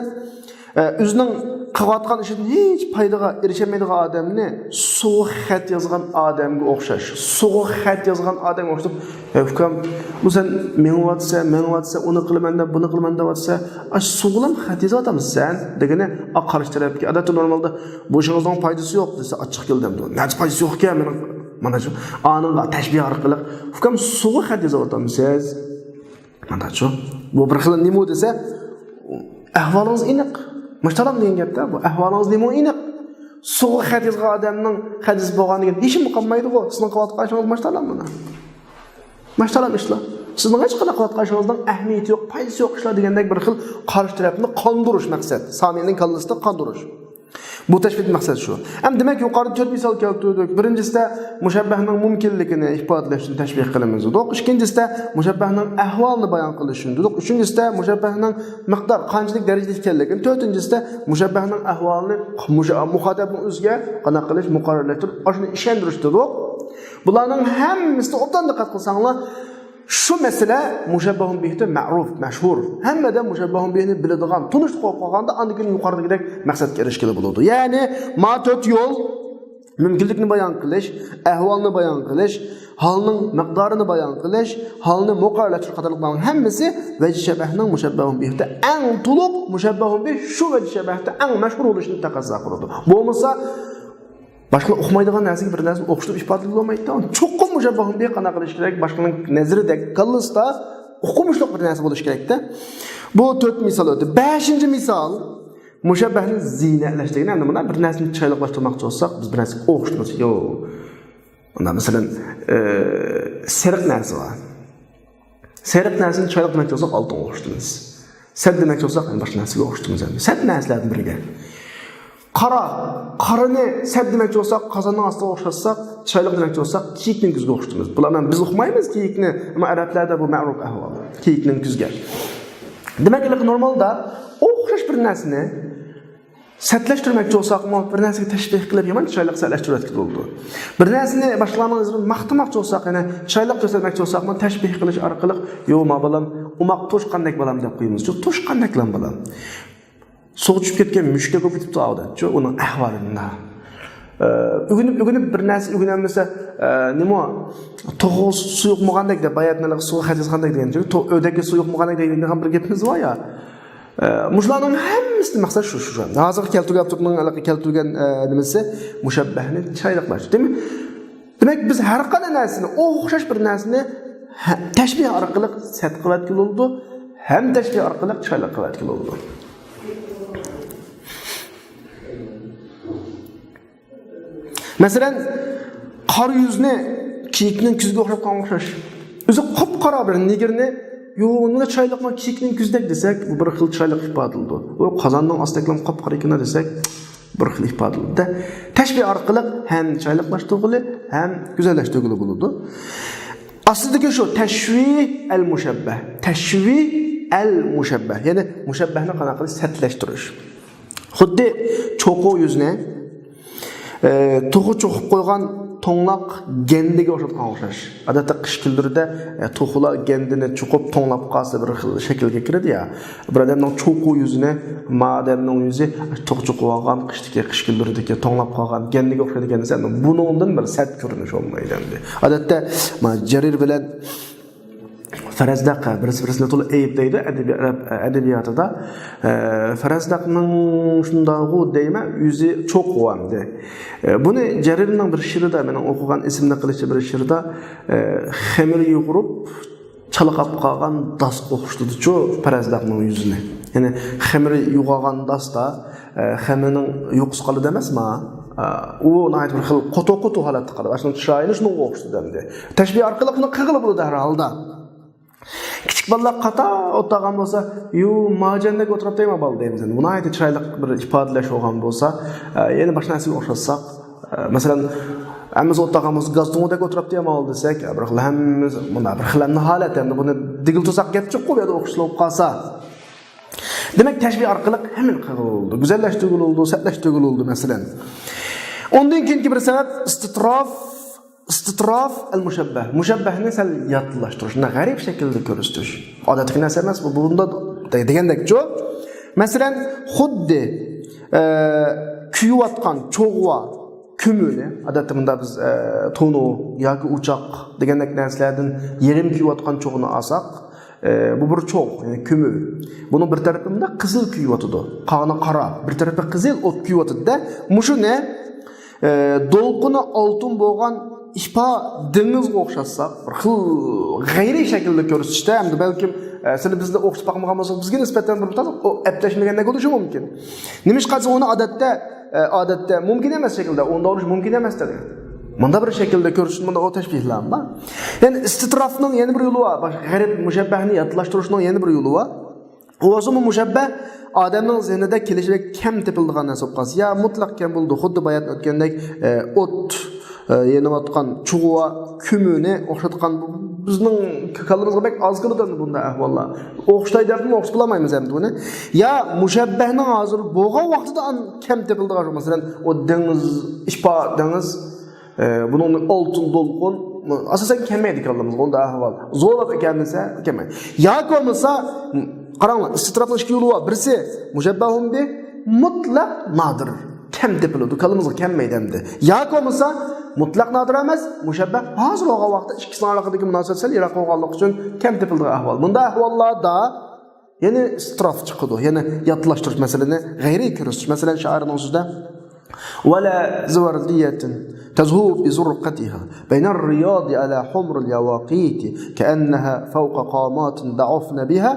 ئە، ئۆزىنىڭ قىلىۋاتقان ئىشىدىن ھېچ پايدىغا ئېرىشەلمەيدىغان ئادەمنى سوغۇق خەت يازغان ئادەمگە ئوخشاش. سوغۇق خەت يازغان ئادەمگە ئوخشاش. «ھە، ئۇكام، بۇ سەن مېڭىۋاتىسەن، مېڭىۋاتىسەن، ئۇنى قىلىمەن دەپ، بۇنى قىلىمەن دەۋاتىسەن. ئاشۇ سوغۇقلام خەت يېزىۋاتامسەن؟» دېگىنى، ئا، قارشى تەرەپكە. ئادەتتە نورمالدا، «بۇ ئىشىڭىزنىڭ پايدىسى يوق» دېسە، ئاچچىق كېلىدۇ. «نەچچە پايدىسى يوقكەن مېنىڭ؟» مانا شۇ، ئانىڭغا تەشبىھ ئارقىلىق، «ئۇكام، سوغۇق خەت يېزىۋاتامسىز؟» مانداچۇ. بۇ بىر خىل نېمە دېسە، «ئەھۋالىڭىز ئېنىق. ماشتالام» دېگەن گەپتە، بۇ ئەھۋالىڭىز نېمە ئېنىق؟ سوغۇق خەت يازغان ئادەمنىڭ خەت يېزىپ بولغان دېگەن ھېچنېمە قالمايدىغۇ. سىزنىڭ قىلىۋاتقان ئىشىڭىز ماشتالام مانا. ماشتالام ئىشلار. سىزنىڭ ھېچقانداق قىلىۋاتقان ئىشىڭىزنىڭ ئەھمىيىتى يوق، پايدىسى يوق ئىشلار دېگەندەك بىر خىل قارشى تەرەپنى قاندۇرۇش مەقسەت. سامىئنىڭ كاللىسىدا قاندۇرۇش. بۇ تەشبىھ مەقسەت شۇ. ئەمدى دېمەك، يۇقىرىدا تۆت مىسال كەلتۈردۇق. بىرىنچىسىدە مۇشەببەھنىڭ مۇمكىنلىكىنى ئىپادىلەشنى تەشبىھ قىلىمىز دېدۇق. ئىككىنچىسىدە مۇشەببەھنىڭ ئەھۋالىنى بايان قىلىشنى دېدۇق. ئۈچىنچىسىدە مۇشەببەھنىڭ مىقدار قانچىلىك دەرىجىدە ئىكەنلىكىنى، تۆتىنچىسىدە مۇشەببەھنىڭ ئەھۋالىنى مۇشە-، مۇخاتەبنىڭ ئۆزىگە قانداق قىلىش، مۇقەررەرلەشتۈرۈپ، ئاشۇنى ئىشەندۈرۈش دېدۇق. بۇلارنىڭ ھەممىسىنى ئوبدان دىققەت قىلساڭلار، شۇ مەسىلە مۇشەببەھۇن بىھتە مەرۇف، مەشھۇر. ھەممىدە مۇشەببەھۇن بىھنى بىلىدىغان، تونۇشلۇق بولۇپ قالغاندا، ئاندىن كېيىن يۇقىرىدىكىدەك مەقسەتكە ئېرىشكىلى بولىدۇ. يەنى، ما تۆت يول، مۇمكىنلىكنى بايان قىلىش، ئەھۋالنى بايان قىلىش، ھالنىڭ مىقدارىنى بايان قىلىش، ھالنى مۇقەررەرلەشتۈرۈش قاتارلىقلارنىڭ ھەممىسى ۋەجھى شەبەھنىڭ مۇشەببەھۇن بىھتە ئەڭ تولۇق مۇشەببەھۇن بىھ شۇ ۋەجھى شەبەھتە ئەڭ مەشھۇر بولۇشنى تەقەززا قىلىدۇ. بولمىسا، باشقىلار ئۇقمايدىغان نەرسىگە بىر نەرسىنى ئوخشىتىپ ئىپادىلىيەلمەيدۇ. چوقۇم مۇشەببەھۇن بىھ قانداق قىلىش كېرەك؟ باشقىلارنىڭ نەزىرىدەك كاللىسىدا ئوخشىمىشلىق بىر نەرسە بولۇشى كېرەكتە. بۇ تۆت مىسال ئۆتتى. بەشىنچى مىسال، مۇشەببەھنى زىينەتلەش دېگەن، ئەمدى مۇنداق بىر نەرسىنى چىرايلىقلاشتۇرماقچى بولساق، بىز بىر نەرسىگە ئوخشىتىمىز. يو. مۇنداق مەسىلەن، ئى، سېرىق نەرسە بار. سېرىق نەرسىنى چىرايلىق دېمەكچى بولساق، ئالتۇنغا ئوخشىتىمىز. سەت دېمەكچى بولساق، يەنە باشقا نەرسىگە ئوخشىتىمىز ئەمدى. سەت نەرسىلەردىن بىرىگە. قارا، قارىنى سەت دېمەكچى بولساق، قازاننىڭ ئاستىغا ئوخشاتساق، چىرايلىق دېمەكچى بولساق، كىيىكنىڭ كۆزىگە ئوخشىتىمىز. بۇلار بىلەن بىز ئۇقمايمىز كىيىكنى، ئەمما ئەرەبلەردە بۇ مەرۇپ ئەھۋال. كىيىكنىڭ كۆزىگە. دېمەك، ھېلىقى نورمالدا ئوخشاش بىر نەرسىنى سەتلەشتۈرمەكچى بولساقمۇ، بىر نەرسىگە تەشبىھ قىلىپ يامان چىرايلىق سەتلەشتۈرۈۋەتكىلى بولىدۇ. بىر نەرسىنى باشقىلارنىڭ نەزىرىدە ماختىماقچى بولساق، يەنى چىرايلىق كۆرسەتمەكچى بولساقمۇ، تەشبىھ قىلىش ئارقىلىق، يو، ما بالام، ئوماق توشقاندەك بالام دەپ قويىمىز. يو، توشقاندەكلام بالام. سۇغا چۈشۈپ كەتكەن مۈشۈكتەك بولۇپ كېتىپتۇ ئادەم. شۇ ئۇنىڭ ئەھۋالى مۇنداق. ئە، ئۆگىنىپ، ئۆگىنىپ بىر نەرسە ئۆگىنەلمىسە، ئە، نېمە، توخۇ سۇ يۇقمىغاندەك دەپ، باياتىن ھېلىقى سۇغا خەت يازغاندەك دېگەن، تو-، ئۆردەككە سۇ يۇقمىغاندەك دېگەن بىر گېپىمىز بار يا. ئە، مۇشۇلارنىڭ ھەممىسىدىن مەقسەت شۇ، شۇ، شۇ. ھازىرقى كەلتۈرگەن ئاپتورنىڭ ھېلىقى كەلتۈرگەن، ئە، نېمىسى، مۇشەببەھنى چىرايلىقلاش، دېمەك، دېمەك، بىز ھەر قانداق نەرسىنى، ئوخشاش بىر نەرسىنى ھە-، تەشبىھ ئارقىلىق سەت قىلىۋەتكىلى بولىدۇ، ھەم تەشبىھ ئارقىلىق چىرايلىق قىلىۋەتكىلى بولىدۇ. مەسىلەن، قارا يۈزنى كىيىكنىڭ كۆزىگە ئوخشاپ قالغان ئوخشاش. ئۆزى قاپقارا بىر نېگىرنى، يو، نېمە چىرايلىقما كىيىكنىڭ كۆزىدەك دېسەك، بۇ بىر خىل چىرايلىق ئىپادىلىدۇ. ئۇ قازاننىڭ ئاستىدەكلا قاپقارا ئىكەن دېسەك، بىر خىل ئىپادىلىدى. تەشبىھ ئارقىلىق ھەم چىرايلىقلاشتۇرغىلى، ھەم گۈزەللەشتۈرگىلى بولىدۇ. ئاستىدىكى شۇ تەشۋى ئەل مۇشەببەھ. تەشۋى ئەل مۇشەببەھ. يەنى مۇشەببەھنى قانداق قىلىش؟ سەتلەشتۈرۈش. خۇددى چوقۇ يۈزنى، ئە، توخۇ چوقۇپ قويغان توڭلاق گەندىگە ئوخشاتقان ئوخشاش. ئادەتتە قىش كۈنلىرىدە، ئە، توخۇلار گەندىنى چوقۇپ توڭلاپ قالسا بىر خىل شەكىلگە كىرىدۇ يا. بىر ئادەمنىڭ چوقۇ يۈزىنى، ما ئادەمنىڭ يۈزى توخۇ چوقۇۋالغان، قىشتىكى، قىش كۈنلىرىدىكى توڭلاپ قالغان گەندىگە ئوخشايدىكەن دېسە، بۇنىڭدىن بىر سەت كۆرۈنۈش بولمايدۇ ئەمدى. ئادەتتە، ما، جەرىر بىلەن فەرەزدەق بىرسى بىرسىنى تولا ئەيىبلەيدۇ ئەدەبىي-، ئەرەب ئەدەبىياتىدا. ئە، فەرەزدەقنىڭ شۇنداغۇ دەيمەن، يۈزى چوقۇ ئەمدى. ئە، بۇنى جەرىرنىڭ بىر شېئىرىدا، مېنىڭ ئوقۇغان، ئېسىمدە قېلىشى بىر شېئىرىدا، ئە، خېمىر يۇغۇرۇپ، چالقاپ قالغان داسقا ئوخشىتىدىچۇ پەرەزداقنىڭ يۈزىنى. يەنى خېمىر يۇغاغان داستا، ئە، خېمىرنىڭ يۇقىسى قالىدۇ ئەمەسما؟ ئە، ئۇ ناھايىتى بىر خىل قوتۇ-قوتۇ ھالەتتە قالىدۇ. ئاشۇنىڭ چىرايىنى شۇنىڭغا ئوخشىتىدۇ ئەمدى. تەشبىھ ئارقىلىق بۇنى قىلغىلى بولىدۇ ھەر ھالدا. كىچىك بالىلار قاتار ئولتۇرغان بولسا، يۇ، ماجەندەك ئولتۇراپتۇ ما بالا دەيمىز. بۇ ناھايىتى چىرايلىق بىر ئىپادىلەش بولغان بولسا، ئە، يەنە باشقا نەرسىگە ئوخشاتساق، ئە، مەسىلەن، ھەممىسى ئولتۇرغان بولسا، گاز تۇڭىدەك ئولتۇراپتۇ ما بالا دېسەك، بىر خىل ھەممىمىز مۇنداق بىر خىل ھالەت، ئەمدى بۇنى دېگىلى تۇرساق گەپ جىققۇ، بۇ يەردە ئوخشاش بولۇپ قالسا. دېمەك، تەشبىھ ئارقىلىق ھەممىنى قىلغىلى بولىدۇ. گۈزەللەشتۈرگىلى بولىدۇ، سەتلەشتۈرگىلى بولىدۇ، مەسىلەن. ئۇندىن كېيىنكى بىر سەۋەب ئىستىتراف، ئىستىتراف ئەل مۇشەببەھ. مۇشەببەھنى سەل ياتلاشتۇرۇش، غەرىب شەكىلدە كۆرسىتىش. ئادەتتىكى نەرسە ئەمەس بۇ، بۇندا دېگەندەكچۇ. مەسىلەن، خۇددى، ئە، كۆيۈۋاتقان چوغۋا كۆمۈرنى، ئادەتتە بۇندا بىز، ئە، تونۇ ياكى ئوچاق دېگەندەك نەرسىلەردىن يېرىم كۆيۈۋاتقان چوغنى ئالساق، ئە، بۇ بىر چوغ، يەنى كۆمۈر. بۇنىڭ بىر تەرىپى مۇنداق قىزىل كۆيۈۋاتىدۇ، قاغنى قارا، بىر تەرىپى قىزىل ئوت كۆيۈۋاتىدۇ-دە، مۇشۇنى، ئە، دولقۇنى ئالتۇن بولغان ئىپا دېڭىزغا ئوخشاتساق، بىر خىل غەيرىي شەكىلدە كۆرسىتىشتە، ھەمدە بەلكىم، ئە، سىلى بىزنى ئوخشىتىپ باقمىغان بولسىڭىز، بىزگە نىسبەتەن بىر تازا ئەپلەشمىگەندەك بولۇشى مۇمكىن. نېمىشقا دېسە، ئۇنى ئادەتتە، ئە، ئادەتتە مۇمكىن ئەمەس شەكىلدە، ئۇنداق بولۇشى مۇمكىن ئەمەس دەيدۇ. مۇنداق بىر شەكىلدە كۆرسىتىش، مۇنداق ئۇ تەشبىھلەر بار. يەنى ئىستىترافنىڭ يەنە بىر يولى بار. باشقا غەرىب مۇشەببەھنى ياتلاشتۇرۇشنىڭ يەنە بىر يولى بار. ئۇ بولسىمۇ مۇشەببەھ ئادەمنىڭ زېھنىدە كېلىشى بەك كەم تېپىلىدىغان نەرسە بولۇپ قالسا، يا مۇتلەق كەم بولىدۇ، خۇددى باياتىن ئۆتكەندەك، ئە، ئوت، ئە، يېنىۋاتقان چۇغۇۋا كۆمۈرنى ئوخشاتقان، بىزنىڭ كاللىمىزغا بەك ئاز كېلىدۇ ئەمدى بۇنداق ئەھۋاللار. ئوخشىتاي دەپمۇ ئوخشىتىپ بولالمايمىز ئەمدى بۇنى. يا مۇشەببەھنىڭ ھازىر بولغان ۋاقتىدا ئان-، كەم تېپىلىدىغان شۇ، مەسىلەن، ئۇ دېڭىز، ئىپا دېڭىز، ئە، بۇنىڭ ئالتۇن دولقۇن، ئاساسەن كەلمەيدۇ كاللىمىزغا ئۇنداق ئەھۋال. زورلاپ ئەكەلمىسە كەلمەيدۇ. ياكى بولمىسا، قاراڭلار، ئىستىتراپنىڭ ئىككى يولى بار. بىرسى، مۇشەببەھۇن بىھ مۇتلەق نادىر. كەم تېپىلىدۇ، كاللىمىزغا كەلمەيدۇ ئەمدى. ياكى بولمىسا، مۇتلەق نادىر ئەمەس، مۇشەببەھ ھازىر بولغان ۋاقىتتا ئىككىسىنىڭ ئارىلىقىدىكى مۇناسىۋەت سەل يىراق بولغانلىقى ئۈچۈن كەم تېپىلىدىغان ئەھۋال. بۇنداق ئەھۋاللاردا يەنى ئىستىتراف چىقىدۇ، يەنى ياتلاشتۇرۇش مەسىلىنى غەيرىي كۆرسىتىش. مەسىلەن، شائىرنىڭ سۆزىدە، ولا زوردية تزهو بزرقتها بين الرياض على حمر اليواقيت كأنها فوق قامات ضعفن بها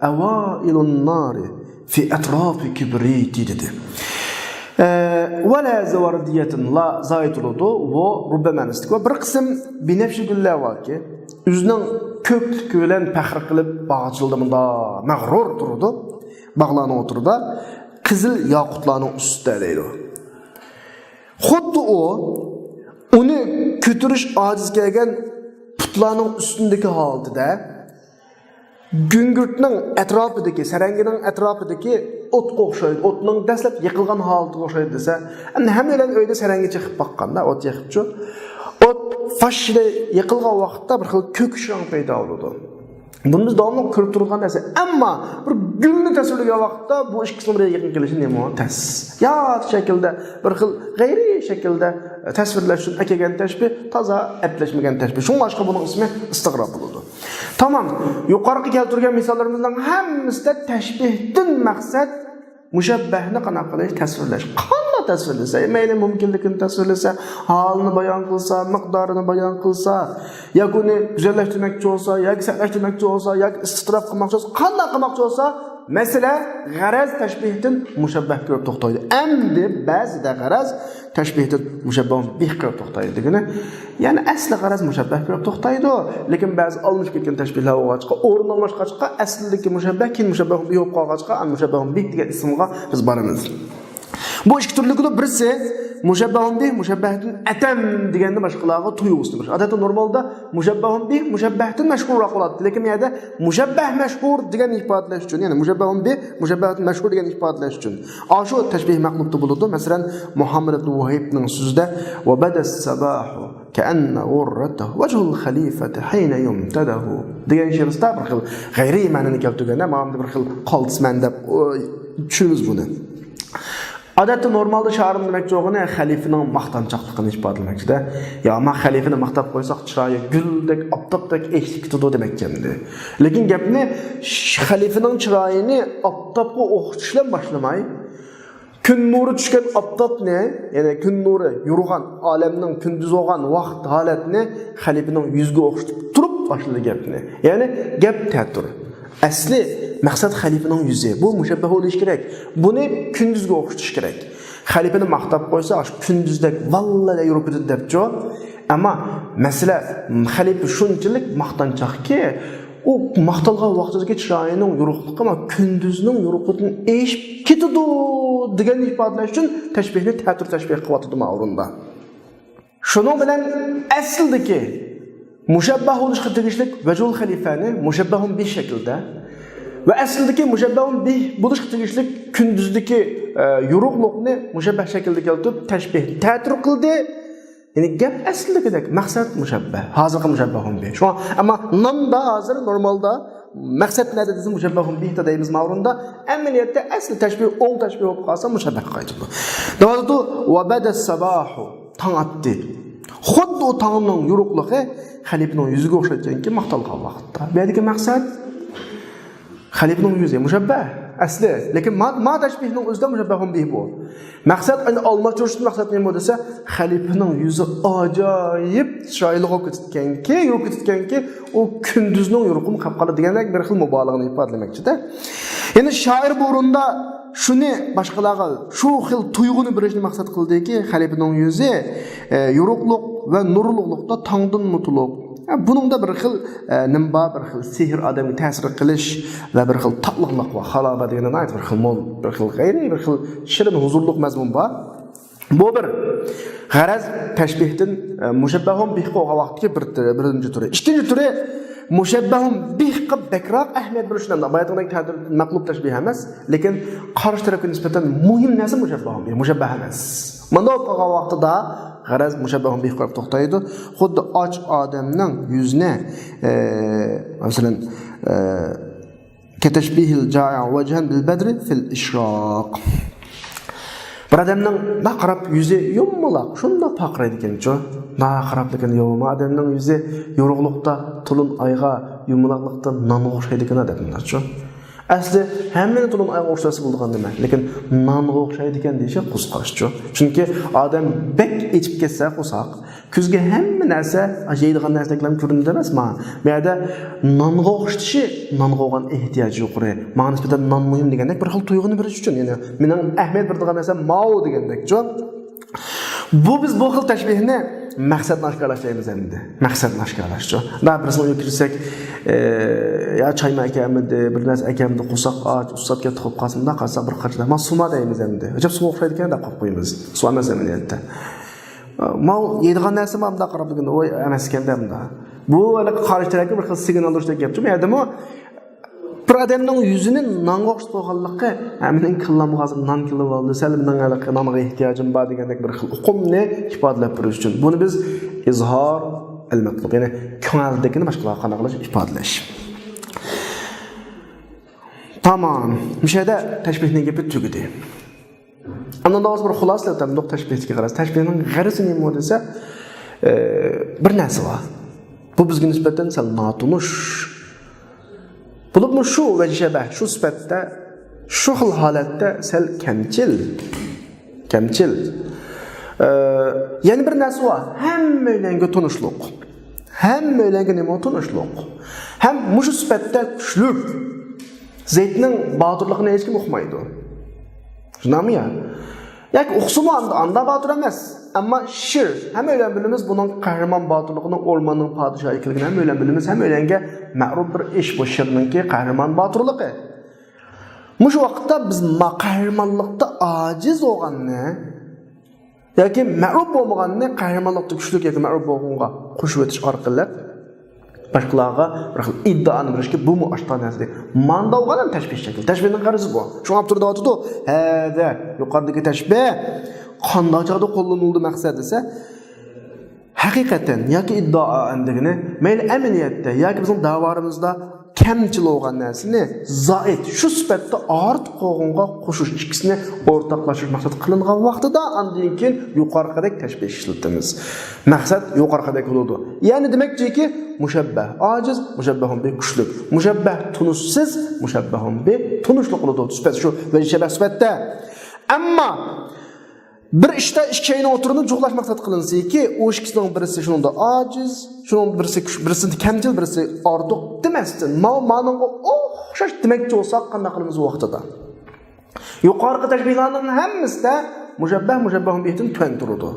أوائل النار في أطراف كبريت دېدى. ئە، ولا زوردية، لا زايىد بولىدۇ، ۋو رۇببە مەنىسىدىكى. ۋە بىر قىسىم بىنەپشە گۈللەر باركى، ئۆزىنىڭ كۆكلۈكى بىلەن پەخىر قىلىپ باغچىلىرىدا مۇنداق مەغرۇر تۇرىدۇ، باغلارنىڭ ئوتتۇرىدا، قىزىل ياقۇتلارنىڭ ئۈستىدە دەيدۇ. خۇددى ئۇ، ئۇنى كۆتۈرۈش ئاجىز كەلگەن پۇتلارنىڭ ئۈستىدىكى ھالىتىدە، گۈڭگۈرتنىڭ ئەتراپىدىكى، سەرەڭگىنىڭ ئەتراپىدىكى ئوتقا ئوخشايدۇ. ئوتنىڭ دەسلەپ يېقىلغان ھالىتىگە ئوخشايدۇ دېسە، ئەمدى ھەممەيلەن ئۆيدە سەرەڭگە چېقىپ باققاندا، ئوت يېقىپچۇ. ئوت فاشلا يېقىلغان ۋاقىتتا بىر خىل كۆكۈش رەڭ پەيدا بولىدۇ. بۇنى بىز داۋاملىق كۆرۈپ تۇرىدىغان نەرسە. ئەمما بىر گۈلنى تەسۋىرلىگەن ۋاقىتتا بۇ ئىككىسىنىڭ بىر يېقىن كېلىشى نېمە؟ تەس. يات شەكىلدە، بىر خىل غەيرىي شەكىلدە تەسۋىرلەش ئۈچۈن ئەكەلگەن تەشبىھ، تازا ئەپلەشمىگەن تەشبىھ. شۇڭلاشقا بۇنىڭ ئىسمى ئىستىغراب بولىدۇ. تامام. يۇقىرىقى كەلتۈرگەن مىساللىرىمىزنىڭ ھەممىسىدە تەشبىھتىن مەقسەت مۇشەببەھنى قانداق قىلىش؟ تەسۋىرلەش. قانداق تەسۋىرلىسە، مەيلى مۇمكىنلىكىنى تەسۋىرلىسە، ھالىنى بايان قىلسا، مىقدارىنى بايان قىلسا، ياكى ئۇنى گۈزەللەشتۈرمەكچى بولسا، ياكى سەتلەشتۈرمەكچى بولسا، ياكى ئىستىتراپ قىلماقچى بولسا، قانداق قىلماقچى بولسا، مەسىلە، غەرەز تەشبىھتىن مۇشەببەھ كۆرۈپ توختايدۇ. ئەمدى بەزىدە غەرەز تەشبىھتىن مۇشەببەھۇن بىھ كۆرۈپ توختايدۇ دېگىنى، يەنى ئەسلى غەرەز مۇشەببەھ كۆرۈپ توختايدۇ. لېكىن بەزى ئالمىشىپ كەتكەن تەشبىھلەر بولغاچقا، ئورۇن ئالماشقاچقا، ئەسلىدىكى مۇشەببەھ كېيىن مۇشەببەھۇن بىھ بولۇپ قالغاچقا، ئەمدى مۇشەببەھۇن بىھ دېگەن ئىسىمغا بىز بارىمىز. بۇ ئىككى تۈرلۈكىدۇ. بىرسى مۇشەببەھۇن بىھ، مۇشەببەھتىن ئەتەم دېگەندە باشقىلارغا تۇيغۇسىنى بېرىش. ئادەتتە نورمالدا مۇشەببەھۇن بىھ مۇشەببەھتىن مەشھۇرراق بولاتتى. لېكىن بۇ يەردە مۇشەببەھ مەشھۇر دېگەننى ئىپادىلەش ئۈچۈن، يەنى مۇشەببەھۇن بىھ مۇشەببەھتىن مەشھۇر دېگەننى ئىپادىلەش ئۈچۈن. ئاشۇ تەشبىھ مەقلۇبتا بولىدۇ. مەسىلەن، مۇھەممەد ئىبن ۋۇھەيبنىڭ سۆزىدە، وبدا الصباح كأن غرته وجه الخليفة حين يمتده دېگەن شېئىرىدا بىر خىل غەيرىي مەنىنى كەلتۈرگەندە، مانا بىر خىل قالتىسمەن دەپ، ئۇ، چۈشىنىمىز بۇنى. ئادەتتە نورمالدا شائىرنىڭ دېمەكچى بولغىنى خەلىپىنىڭ ماختانچاقلىقىنى ئىپادىلىمەكچىدە. يا، ما خەلىپىنى ماختاپ قويساق، چىرايى گۈلدەك، ئاپتاپتەك ئېچىلىپ كېتىدۇ دېمەكچى ئەمدى. لېكىن گەپنى ش-، خەلىپىنىڭ چىرايىنى ئاپتاپقا ئوخشىتىش بىلەن باشلىماي، كۈن نۇرى چۈشكەن ئاپتاپنى، يەنى كۈن نۇرى يورۇغان ئالەمنىڭ كۈندۈز بولغان ۋاقىت ھالەتنى خەلىپىنىڭ يۈزىگە ئوخشىتىپ تۇرۇپ باشلىدى گەپنى. يەنى گەپ تەتۈر. ئەسلى مەقسەت خەلىپىنىڭ يۈزى. بۇ مۇشەببەھ بولۇشى كېرەك. بۇنى كۈندۈزگە ئوخشىتىش كېرەك. خەلىپىنى ماختاپ قويسا، ئاشۇ كۈندۈزدەك ۋاللا يورۇپ كېتىدۇ دەپچۇ. ئەمما مەسىلە، خەلىپە شۇنچىلىك ماختانچاقكى، ئۇ ماختالغان ۋاقتىدىكى چىرايىنىڭ يورۇقلۇقى مانا كۈندۈزنىڭ يورۇقلۇقىدىن ئېشىپ كېتىدۇ دېگەننى ئىپادىلەش ئۈچۈن تەشبىھنى تەتۈر تەشبىھ قىلىۋاتىدۇ مانا ئورۇندا. شۇنىڭ بىلەن ئەسلىدىكى مۇشەببەھ بولۇشقا تېگىشلىك ۋەجھۇل خەلىپەنى مۇشەببەھۇن بىھ شەكلىدە، ۋە ئەسلىدىكى مۇشەببەھۇن بىھ بولۇشقا تېگىشلىك كۈندۈزدىكى، ئە، يورۇقلۇقنى مۇشەببەھ شەكىلدە كەلتۈرۈپ تەشبىھ تەتۈر قىلدى. يەنى گەپ ئەسلىدىكىدەك، مەقسەت مۇشەببەھ، ھازىرقى مۇشەببەھۇن بىھ. شۇڭا، ئەمما ناندا ھازىر نورمالدا مەقسەت نەدە دېسە مۇشەببەھۇن بىھ دەيمىز ماۋۇرۇندا، ئەمەلىيەتتە ئەسلى تەشبىھ، ئوڭ تەشبىھ بولۇپ قالسا مۇشەببەھكە قايتىدۇ. دەۋاتىدۇ، ۋە بەدەس سەباھۇ، تاڭ ئاتتى. خۇددى ئۇ تاڭنىڭ يورۇقلۇقى خەلىپىنىڭ يۈزىگە ئوخشايدىكەنكى ماختالغان ۋاقىتتا. بۇ يەردىكى مەقسەت خەلىپىنىڭ يۈزى مۇشەببەھ ئەسلى، لېكىن ما، ما تەشبىھنىڭ ئۆزىدە مۇشەببەھۇن بىھ بۇ. مەقسەت، ئەمدى ئالماشتۇرۇشتىن مەقسەت نېمە دېسە، خەلىپىنىڭ يۈزى ئاجايىپ چىرايلىق بولۇپ كېتىدىكەنكى، يورۇپ كېتىدىكەنكى، ئۇ كۈندۈزنىڭ يورۇقىمۇ قاپقالىدۇ دېگەندەك بىر خىل مۇبالىغىنى ئىپادىلىمەكچىدە. يەنى شائىر بۇ ئورۇندا شۇنى باشقىلارغا شۇ خىل تۇيغۇنى بېرىشنى مەقسەت قىلدىكى، خەلىپىنىڭ يۈزى، ئە، يورۇقلۇق ۋە نۇرلۇقلۇقتا تاڭدىنمۇ تولۇق. بۇنىڭدا بىر خىل، ئە، نېمە بار، بىر خىل سېھىر، ئادەمگە تەسىر قىلىش ۋە بىر خىل تاتلىقلىق ۋە خالاۋە دېگەندە ناھايىتى بىر خىل مول، بىر خىل غەيرىي، بىر خىل شېرىن، ھۇزۇرلۇق مەزمۇن بار. بۇ بىر. غەرەز، تەشبىھتىن، ئە، مۇشەببەھۇن بىھقا بولغان ۋاقىتتىكى بىر، بىرىنچى تۈرى. ئىككىنچى تۈرى، مۇشەببەھۇن بىھقا بەكرەك ئەھمىيەت بېرىش. بايىقىدەك تەتۈر مەقلۇب تەشبىھ ئەمەس، لېكىن قارشى تەرەپكە نىسبەتەن مۇھىم نەرسە مۇشەببەھۇن بىھ، مۇشەببەھ ئەمەس. مۇنداق بولۇپ قالغان ۋاقتىدا غەرەز مۇشەببەھۇن بىھ قاراپ توختايدۇ. خۇددى ئاچ ئادەمنىڭ يۈزىنى، ئە، مەسىلەن، ئە، كەتەشبىھىل جائىع ۋەجھەن بىل بەدرى فىل ئىشراق. بىر ئادەمنىڭ مۇنداق قاراپ يۈزى يۇمىلاق، شۇنداق پارقىرايدىكەنچۇ. مۇنداق قاراپ، لېكىن يوق، ما ئادەمنىڭ يۈزى يورۇقلۇقتا تولۇن ئايغا، يۇمىلاقلىقتا نانغا ئوخشايدىكەن دەپ مۇنداقچۇ. ئەسلى ھەممىنى تولۇن ئايغا ئوخشاتسا بولىدىغان نېمە، لېكىن نانغا ئوخشايدىكەن دېيىشى قورقۇنچلۇقچۇ. چۈنكى ئادەم بەك ئېچىپ كەتسە قورساق، كۆزگە ھەممە نەرسە، يەيدىغان نەرسىلەرلا كۆرۈنىدۇ ئەمەسما؟ بۇ يەردە نانغا ئوخشىتىشى، نانغا بولغان ئېھتىياجى يۇقىرى. ماڭا نىسبەتەن نان مۇھىم دېگەندەك بىر خىل تۇيغۇنى بېرىش ئۈچۈن، يەنى مېنىڭ ئەھمىيەت بېرىدىغان نەرسەم ماۋۇ دېگەندەكچۇ. بۇ، بىز بۇ خىل تەشبىھنى مەقسەتنى ئاشكارىلاش دەيمىز ئەمدى. مەقسەتنى ئاشكارىلاشچۇ. مۇنداق بىرسىنىڭ ئۆيىگە كىرسەك، ئە، يا چايمۇ ئەكەلمىدى، بىر نەرسە ئەكەلمىدى، قورساق ئاچ، ئۇسساپ كەتتى، قوپۇپ قالسا، مۇنداق قارىساق بىر قاچىدا، ما سۇما دەيمىز ئەمدى. ئەجەب سۇغا ئوخشايدىكەن دەپ قويۇپ قويىمىز. سۇ ئەمەس ئەمەلىيەتتە. ماۋۇ يەيدىغان نەرسە ما مۇنداق قاراپ تۇرغىنى، ۋاي ئەمەس ئىكەن دە مۇنداق. بۇ ھېلىقى قارشى تەرەپكە بىر خىل سىگنال بېرىشتەك گەپچۇ. بۇ يەردىمۇ بىر ئادەمنىڭ يۈزىنى نانغا ئوخشىتىپ قويغانلىقى، ھە، مېنىڭ كاللامغا ھازىر نان كېلىۋالدى، سەل مېنىڭ ھېلىقى نانغا ئېھتىياجىم بار دېگەندەك بىر خىل ئۇقۇمنى ئىپادىلەپ بېرىش ئۈچۈن. بۇنى بىز ئىزھار ئەل مەتلۇب، يەنى كۆڭۈلدىكىنى باشقىلارغا قانداق قىلىش، ئىپادىلەش. تامام. مۇشۇ يەردە تەشبىھنىڭ گېپى تۈگىدى. ئاندىن بىر خۇلاسىلەپ ئۆتەمدۇق تەشبىھتىكى غەرەز. تەشبىھنىڭ غەرىزى نېمە دېسە، ئە، بىر نەرسە بار. بۇ بىزگە نىسبەتەن سەل ناتونۇش. بولۇپمۇ شۇ ۋەجھە شەبەھ، شۇ سۈپەتتە، شۇ خىل ھالەتتە سەل كەمچىل. كەمچىل. ئە، يەنە بىر نەرسە بار. ھەممەيلەنگە تونۇشلۇق. ھەممەيلەنگە نېمە تونۇشلۇق. ھەم مۇشۇ سۈپەتتە كۈچلۈك. زېيتنىڭ باتۇرلۇقىنى ھېچكىم ئۇقمايدۇ. شۇنداقمۇ يا؟ ياكى ئۇقسىمۇ ئاندا، ئاندا باتۇر ئەمەس. ئەمما شىر، ھەممەيلەن بىلىمىز بۇنىڭ قەھرىمان باتۇرلۇقىنى، ئورماننىڭ پادىشاھى ئىكەنلىكىنى ھەممەيلەن بىلىمىز. ھەممەيلەنگە مەرۇپ بىر ئىش بۇ شىرنىڭكى قەھرىمان باتۇرلۇقى. مۇشۇ ۋاقىتتا بىز ما قەھرىمانلىقتا ئاجىز بولغاننى، ياكى مەرۇپ بولمىغاننى قەھرىمانلىقتا كۈچلۈك ياكى مەرۇپ بولغانغا قوشۇۋېتىش ئارقىلىق باشقىلارغا بىر خىل ئىددىئانى بېرىشكە، بۇمۇ ئاشتا نەرسە. ماندا بولغان ھەم تەشبىھ شەكلى. تەشبىھنىڭ غەرىزى بۇ. شۇڭا ئاپتور دەۋاتىدۇ، ھەدە، يۇقىرىدىكى تەشبىھ قانداق چاغدا قوللىنىلىدۇ مەقسەت دېسە، ھەقىقەتەن ياكى ئىددىئا ئەندىكىنى، مەيلى ئەمەلىيەتتە ياكى بىزنىڭ دەۋرىمىزدە كەمچىل بولغان نەرسىنى زائىد، شۇ سۈپەتتە ئارتۇق قوغۇنغا قوشۇش، ئىككىسىنى ئورتاقلاشتۇرۇش مەقسەت قىلىنغان ۋاقتىدا، ئاندىن كېيىن يۇقىرىقىدەك تەشبىھ ئىشلىتىمىز. مەقسەت يۇقىرىقىدەك بولىدۇ. يەنى دېمەكچىكى، مۇشەببەھ ئاجىز، مۇشەببەھۇن بىھ كۈچلۈك، مۇشەببەھ تونۇشسىز، مۇشەببەھۇن بىھ تونۇشلۇق بولىدۇ. سۈپەت شۇ ۋەجھە شەبەھ سۈپەتتە. ئەمما بىر ئىشتا ئىككى شەينىڭ ئوتتۇرىدا جۇغلاش مەقسەت قىلىنسىكى، ئۇ ئىككىسىنىڭ بىرسى شۇنىڭدا ئاجىز، شۇنىڭ بىرسى كۈچ، بىرسىدە كەمچىل، بىرسى ئارتۇق دېمەستىن، ماۋۇ مانىڭغا ئوخشاش دېمەكچى بولساق، قانداق قىلىمىز ۋاقتىدا؟ يۇقىرىقى تەشبىھلارنىڭ ھەممىسىدە مۇشەببەھ، مۇشەببەھۇن بىھتىن تۆۋەن تۇرىدۇ.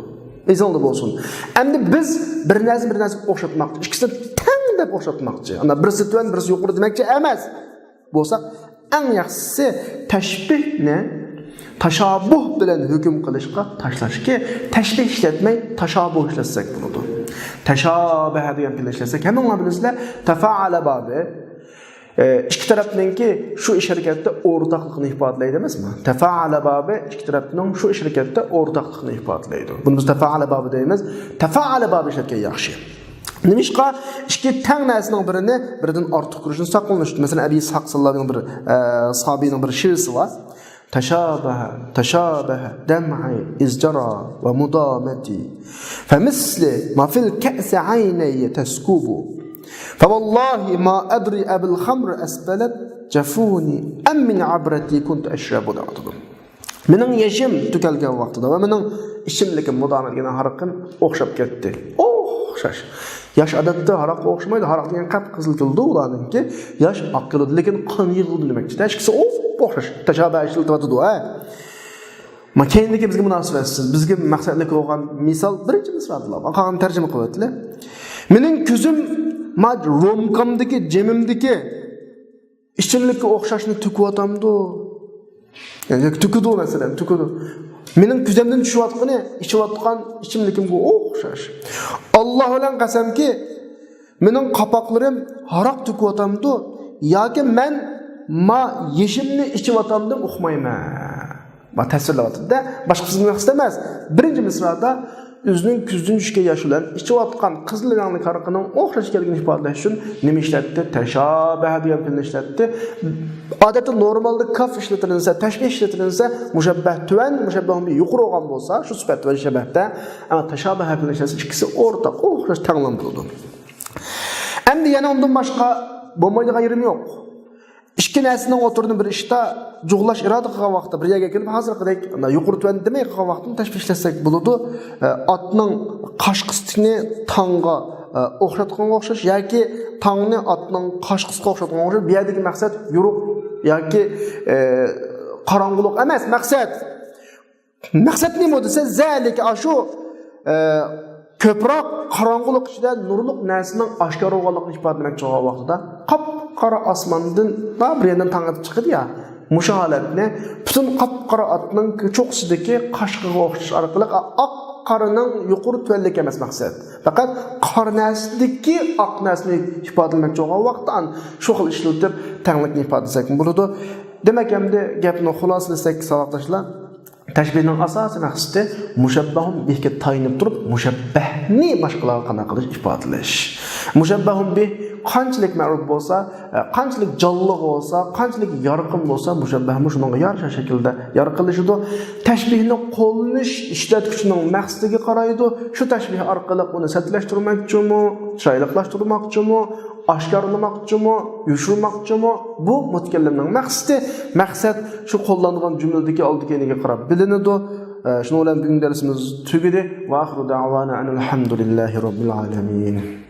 ئېسىڭلاردا بولسۇن. ئەمدى بىز بىر نەرسىنى بىر نەرسىگە ئوخشاتماقچى، ئىككىسىنى تەڭ دەپ ئوخشاتماقچى. ئانا بىرسى تۆۋەن، بىرسى يۇقىرى دېمەكچى ئەمەس. بولساق، ئەڭ ياخشىسى تەشبىھنى تاشابۇھ بىلەن ھۆكۈم قىلىشقا تاشلاشكى، تەشبىھ ئىشلەتمەي تاشابۇھ ئىشلەتسەك بولىدۇ. تاشابەھ دېگەن پېئىلنى ئىشلەتسەك، ھەممىڭلار بىلىسىلەر، تەفەئەلە بابى. ئىككى تەرەپنىڭكى شۇ ئىش ھەرىكەتتە ئورتاقلىقىنى ئىپادىلەيدۇ ئەمەسمۇ؟ تەپەئەلە بابى ئىككى تەرەپنىڭ شۇ ئىش ھەرىكەتتە ئورتاقلىقىنى ئىپادىلەيدۇ. بۇنى بىز تەپەئەلە بابى دەيمىز. تەپەئەلە بابى ئىشلەتكەن ياخشى. نېمىشقا؟ ئىككى تەڭ نەرسىنىڭ بىرىنى بىرىدىن ئارتۇق كۆرۈشتىن ساقلىنىش. مەسىلەن، ئەبى ئىسھاق ساللابىنىڭ بىر، ئە، سابىينىڭ بىر شېئىرى بار. تشابه، تشابه دمعي إذ جرى ومدامتي، فمثل ما في الكأس عيني تسكب، فوالله ما أدري أبالخمر أسبلت جفوني أم من عبرتي كنت أشرب دەۋاتىدۇ. مېنىڭ يېشىم تۆكۈلگەن ۋاقتىدا ۋە مېنىڭ ئىچىملىكىم، مۇدامەت دېگەن ھاراققىم ئوخشاپ كەتتى. ئوخشاش. ياش ئادەتتە ھاراققا ئوخشىمايدۇ. ھاراق دېگەن قەپقىزىل كېلىدۇ ئۇلارنىڭكى. ياش ئاق كېلىدۇ، لېكىن قان يىغىلىدۇ دېمەكچىدە. ئىككىسى ئوپئوخشاش. تەشابە ئىشلىتىۋاتىدۇ، ھە. ما كەينىدىكى بىزگە مۇناسىۋەتسىز. بىزگە مەقسەتلىك بولغان مىسال بىرىنچى مىسرادىلا. قالغان تەرجىمە قىلىۋەتلى. مېنىڭ كۆزۈم ما رومكامدىكى، جېمىمدىكى ئىچىملىككە ئوخشاشنى تۆكۈۋاتامدۇ؟ يەنى تۆكىدۇ، مەسىلەن، تۆكىدۇ. مېنىڭ كۆزۈمدىن چۈشۈۋاتقىنى ئىچىۋاتقان ئىچىملىكىمگە ئوخشاش. ئاللا بىلەن قەسەمكى، مېنىڭ قاپاقلىرىم ھاراق تۆكۈۋاتامدۇ ياكى مەن ما يېشىمنى ئىچىۋاتامدىم ئۇقمايمەن. ما تەسۋىرلەۋاتىدۇ-دە، باشقىسى مەقسەت ئەمەس. بىرىنچى مىسرادا ئۆزىنىڭ كۆزىدىن چۈشكەن ياش بىلەن ئىچىۋاتقان قىزىل رەڭلىك ھاراقنىڭ ئوخشاش ئىكەنلىكىنى ئىپادىلەش ئۈچۈن نېمە ئىشلەتتى؟ تەشابەھ دېگەن پېئىلنى ئىشلەتتى. ئادەتتە نورمالدا كاف ئىشلىتىلىنسە، تەشبىھ ئىشلىتىلىنسە، مۇشەببەھ تۆۋەن، مۇشەببەھۇن بىھ يۇقىرى بولغان بولسا، شۇ سۈپەت بىلەن شەبەھتە، ئەمما تەشابەھ پېئىلنى ئىشلەتسە، ئىككىسى ئورتاق، ئوخشاش تەڭلەندۈرىدۇ. ئەمدى يەنە ئۇندىن باشقا بولمايدىغان يېرىمۇ يوق. ئىككى نەرسىنىڭ ئوتتۇرىدا بىر ئىشتا جۇغلاش ئىرادە قىلغان ۋاقىتتا، بىر يەرگە كېلىپ، ھازىرقىدەك يۇقىرى تۆۋەن دېمەي قىلغان ۋاقىتتا تەشبىھ ئىشلەتسەك بولىدۇ. ئە، ئاتنىڭ قاشقىسىنى تاڭغا، ئە، ئوخشاتقانغا ئوخشاش ياكى تاڭنى ئاتنىڭ قاشقىسىغا ئوخشاتقانغا ئوخشاش. بۇ يەردىكى مەقسەت يورۇق ياكى، ئە، قاراڭغۇلۇق ئەمەس. مەقسەت مەقسەت نېمە دېسە، زەلىكە، ئاشۇ، ئە، كۆپرەك قاراڭغۇلۇق ئىچىدە نۇرلۇق نەرسىنىڭ ئاشكارا بولغانلىقىنى ئىپادىلىمەكچى بولغان ۋاقتىدا، قاپقارا ئاسماندىن، ھە، بىر يەردىن تاڭ ئېتىپ چىقىدۇ يا، مۇشۇ ھالەتنى پۈتۈن قاپقارا ئاتنىڭ چوققىسىدىكى قاشقىغا ئوخشىتىش ئارقىلىق، ئاق قارىنىڭ يۇقىرى تۆۋەنلىكى ئەمەس مەقسەت. پەقەت قارا نەرسىدىكى ئاق نەرسىنى ئىپادىلىمەكچى بولغان ۋاقىتتا، ئان شۇ خىل ئىشلىتىپ تەڭلىكنى ئىپادىلىسەكمۇ بولىدۇ. دېمەك، ئەمدى گەپنى خۇلاسىلىسەك، ساۋاقداشلار، تەشبىھنىڭ ئاساسىي مەقسىتى مۇشەببەھۇن بىھكە تايىنىپ تۇرۇپ، مۇشەببەھنى باشقىلارغا قانداق قىلىش، ئىپادىلەش. مۇشەببەھۇن بىھ قانچىلىك مەرۇپ بولسا، قانچىلىك جانلىق بولسا، قانچىلىك يارقىن بولسا، مۇشەببەھمۇ شۇنىڭغا يارىشا شەكىلدە يارقىنلىشىدۇ. تەشبىھنى قوللىنىش ئىشلەتكۈچىنىڭ مەقسىتىگە قارايدۇ. شۇ تەشبىھ ئارقىلىق ئۇنى سەتلەشتۈرمەكچىمۇ، چىرايلىقلاشتۇرماقچىمۇ، ئاشكارىلىماقچىمۇ، يوشۇرماقچىمۇ، بۇ مۇتەكەللىمنىڭ مەقسىتى. مەقسەت شۇ قوللانغان جۈملىدىكى ئالدى كەينىگە قاراپ بىلىنىدۇ. ئە، شۇنىڭ بىلەن بۈگۈنكى دەرسىمىز تۈگىدى. ۋە ئاخىرۇ دەئۋانا ئەنىل ھەمدۇلىللاھى رەببىل ئالەمىن.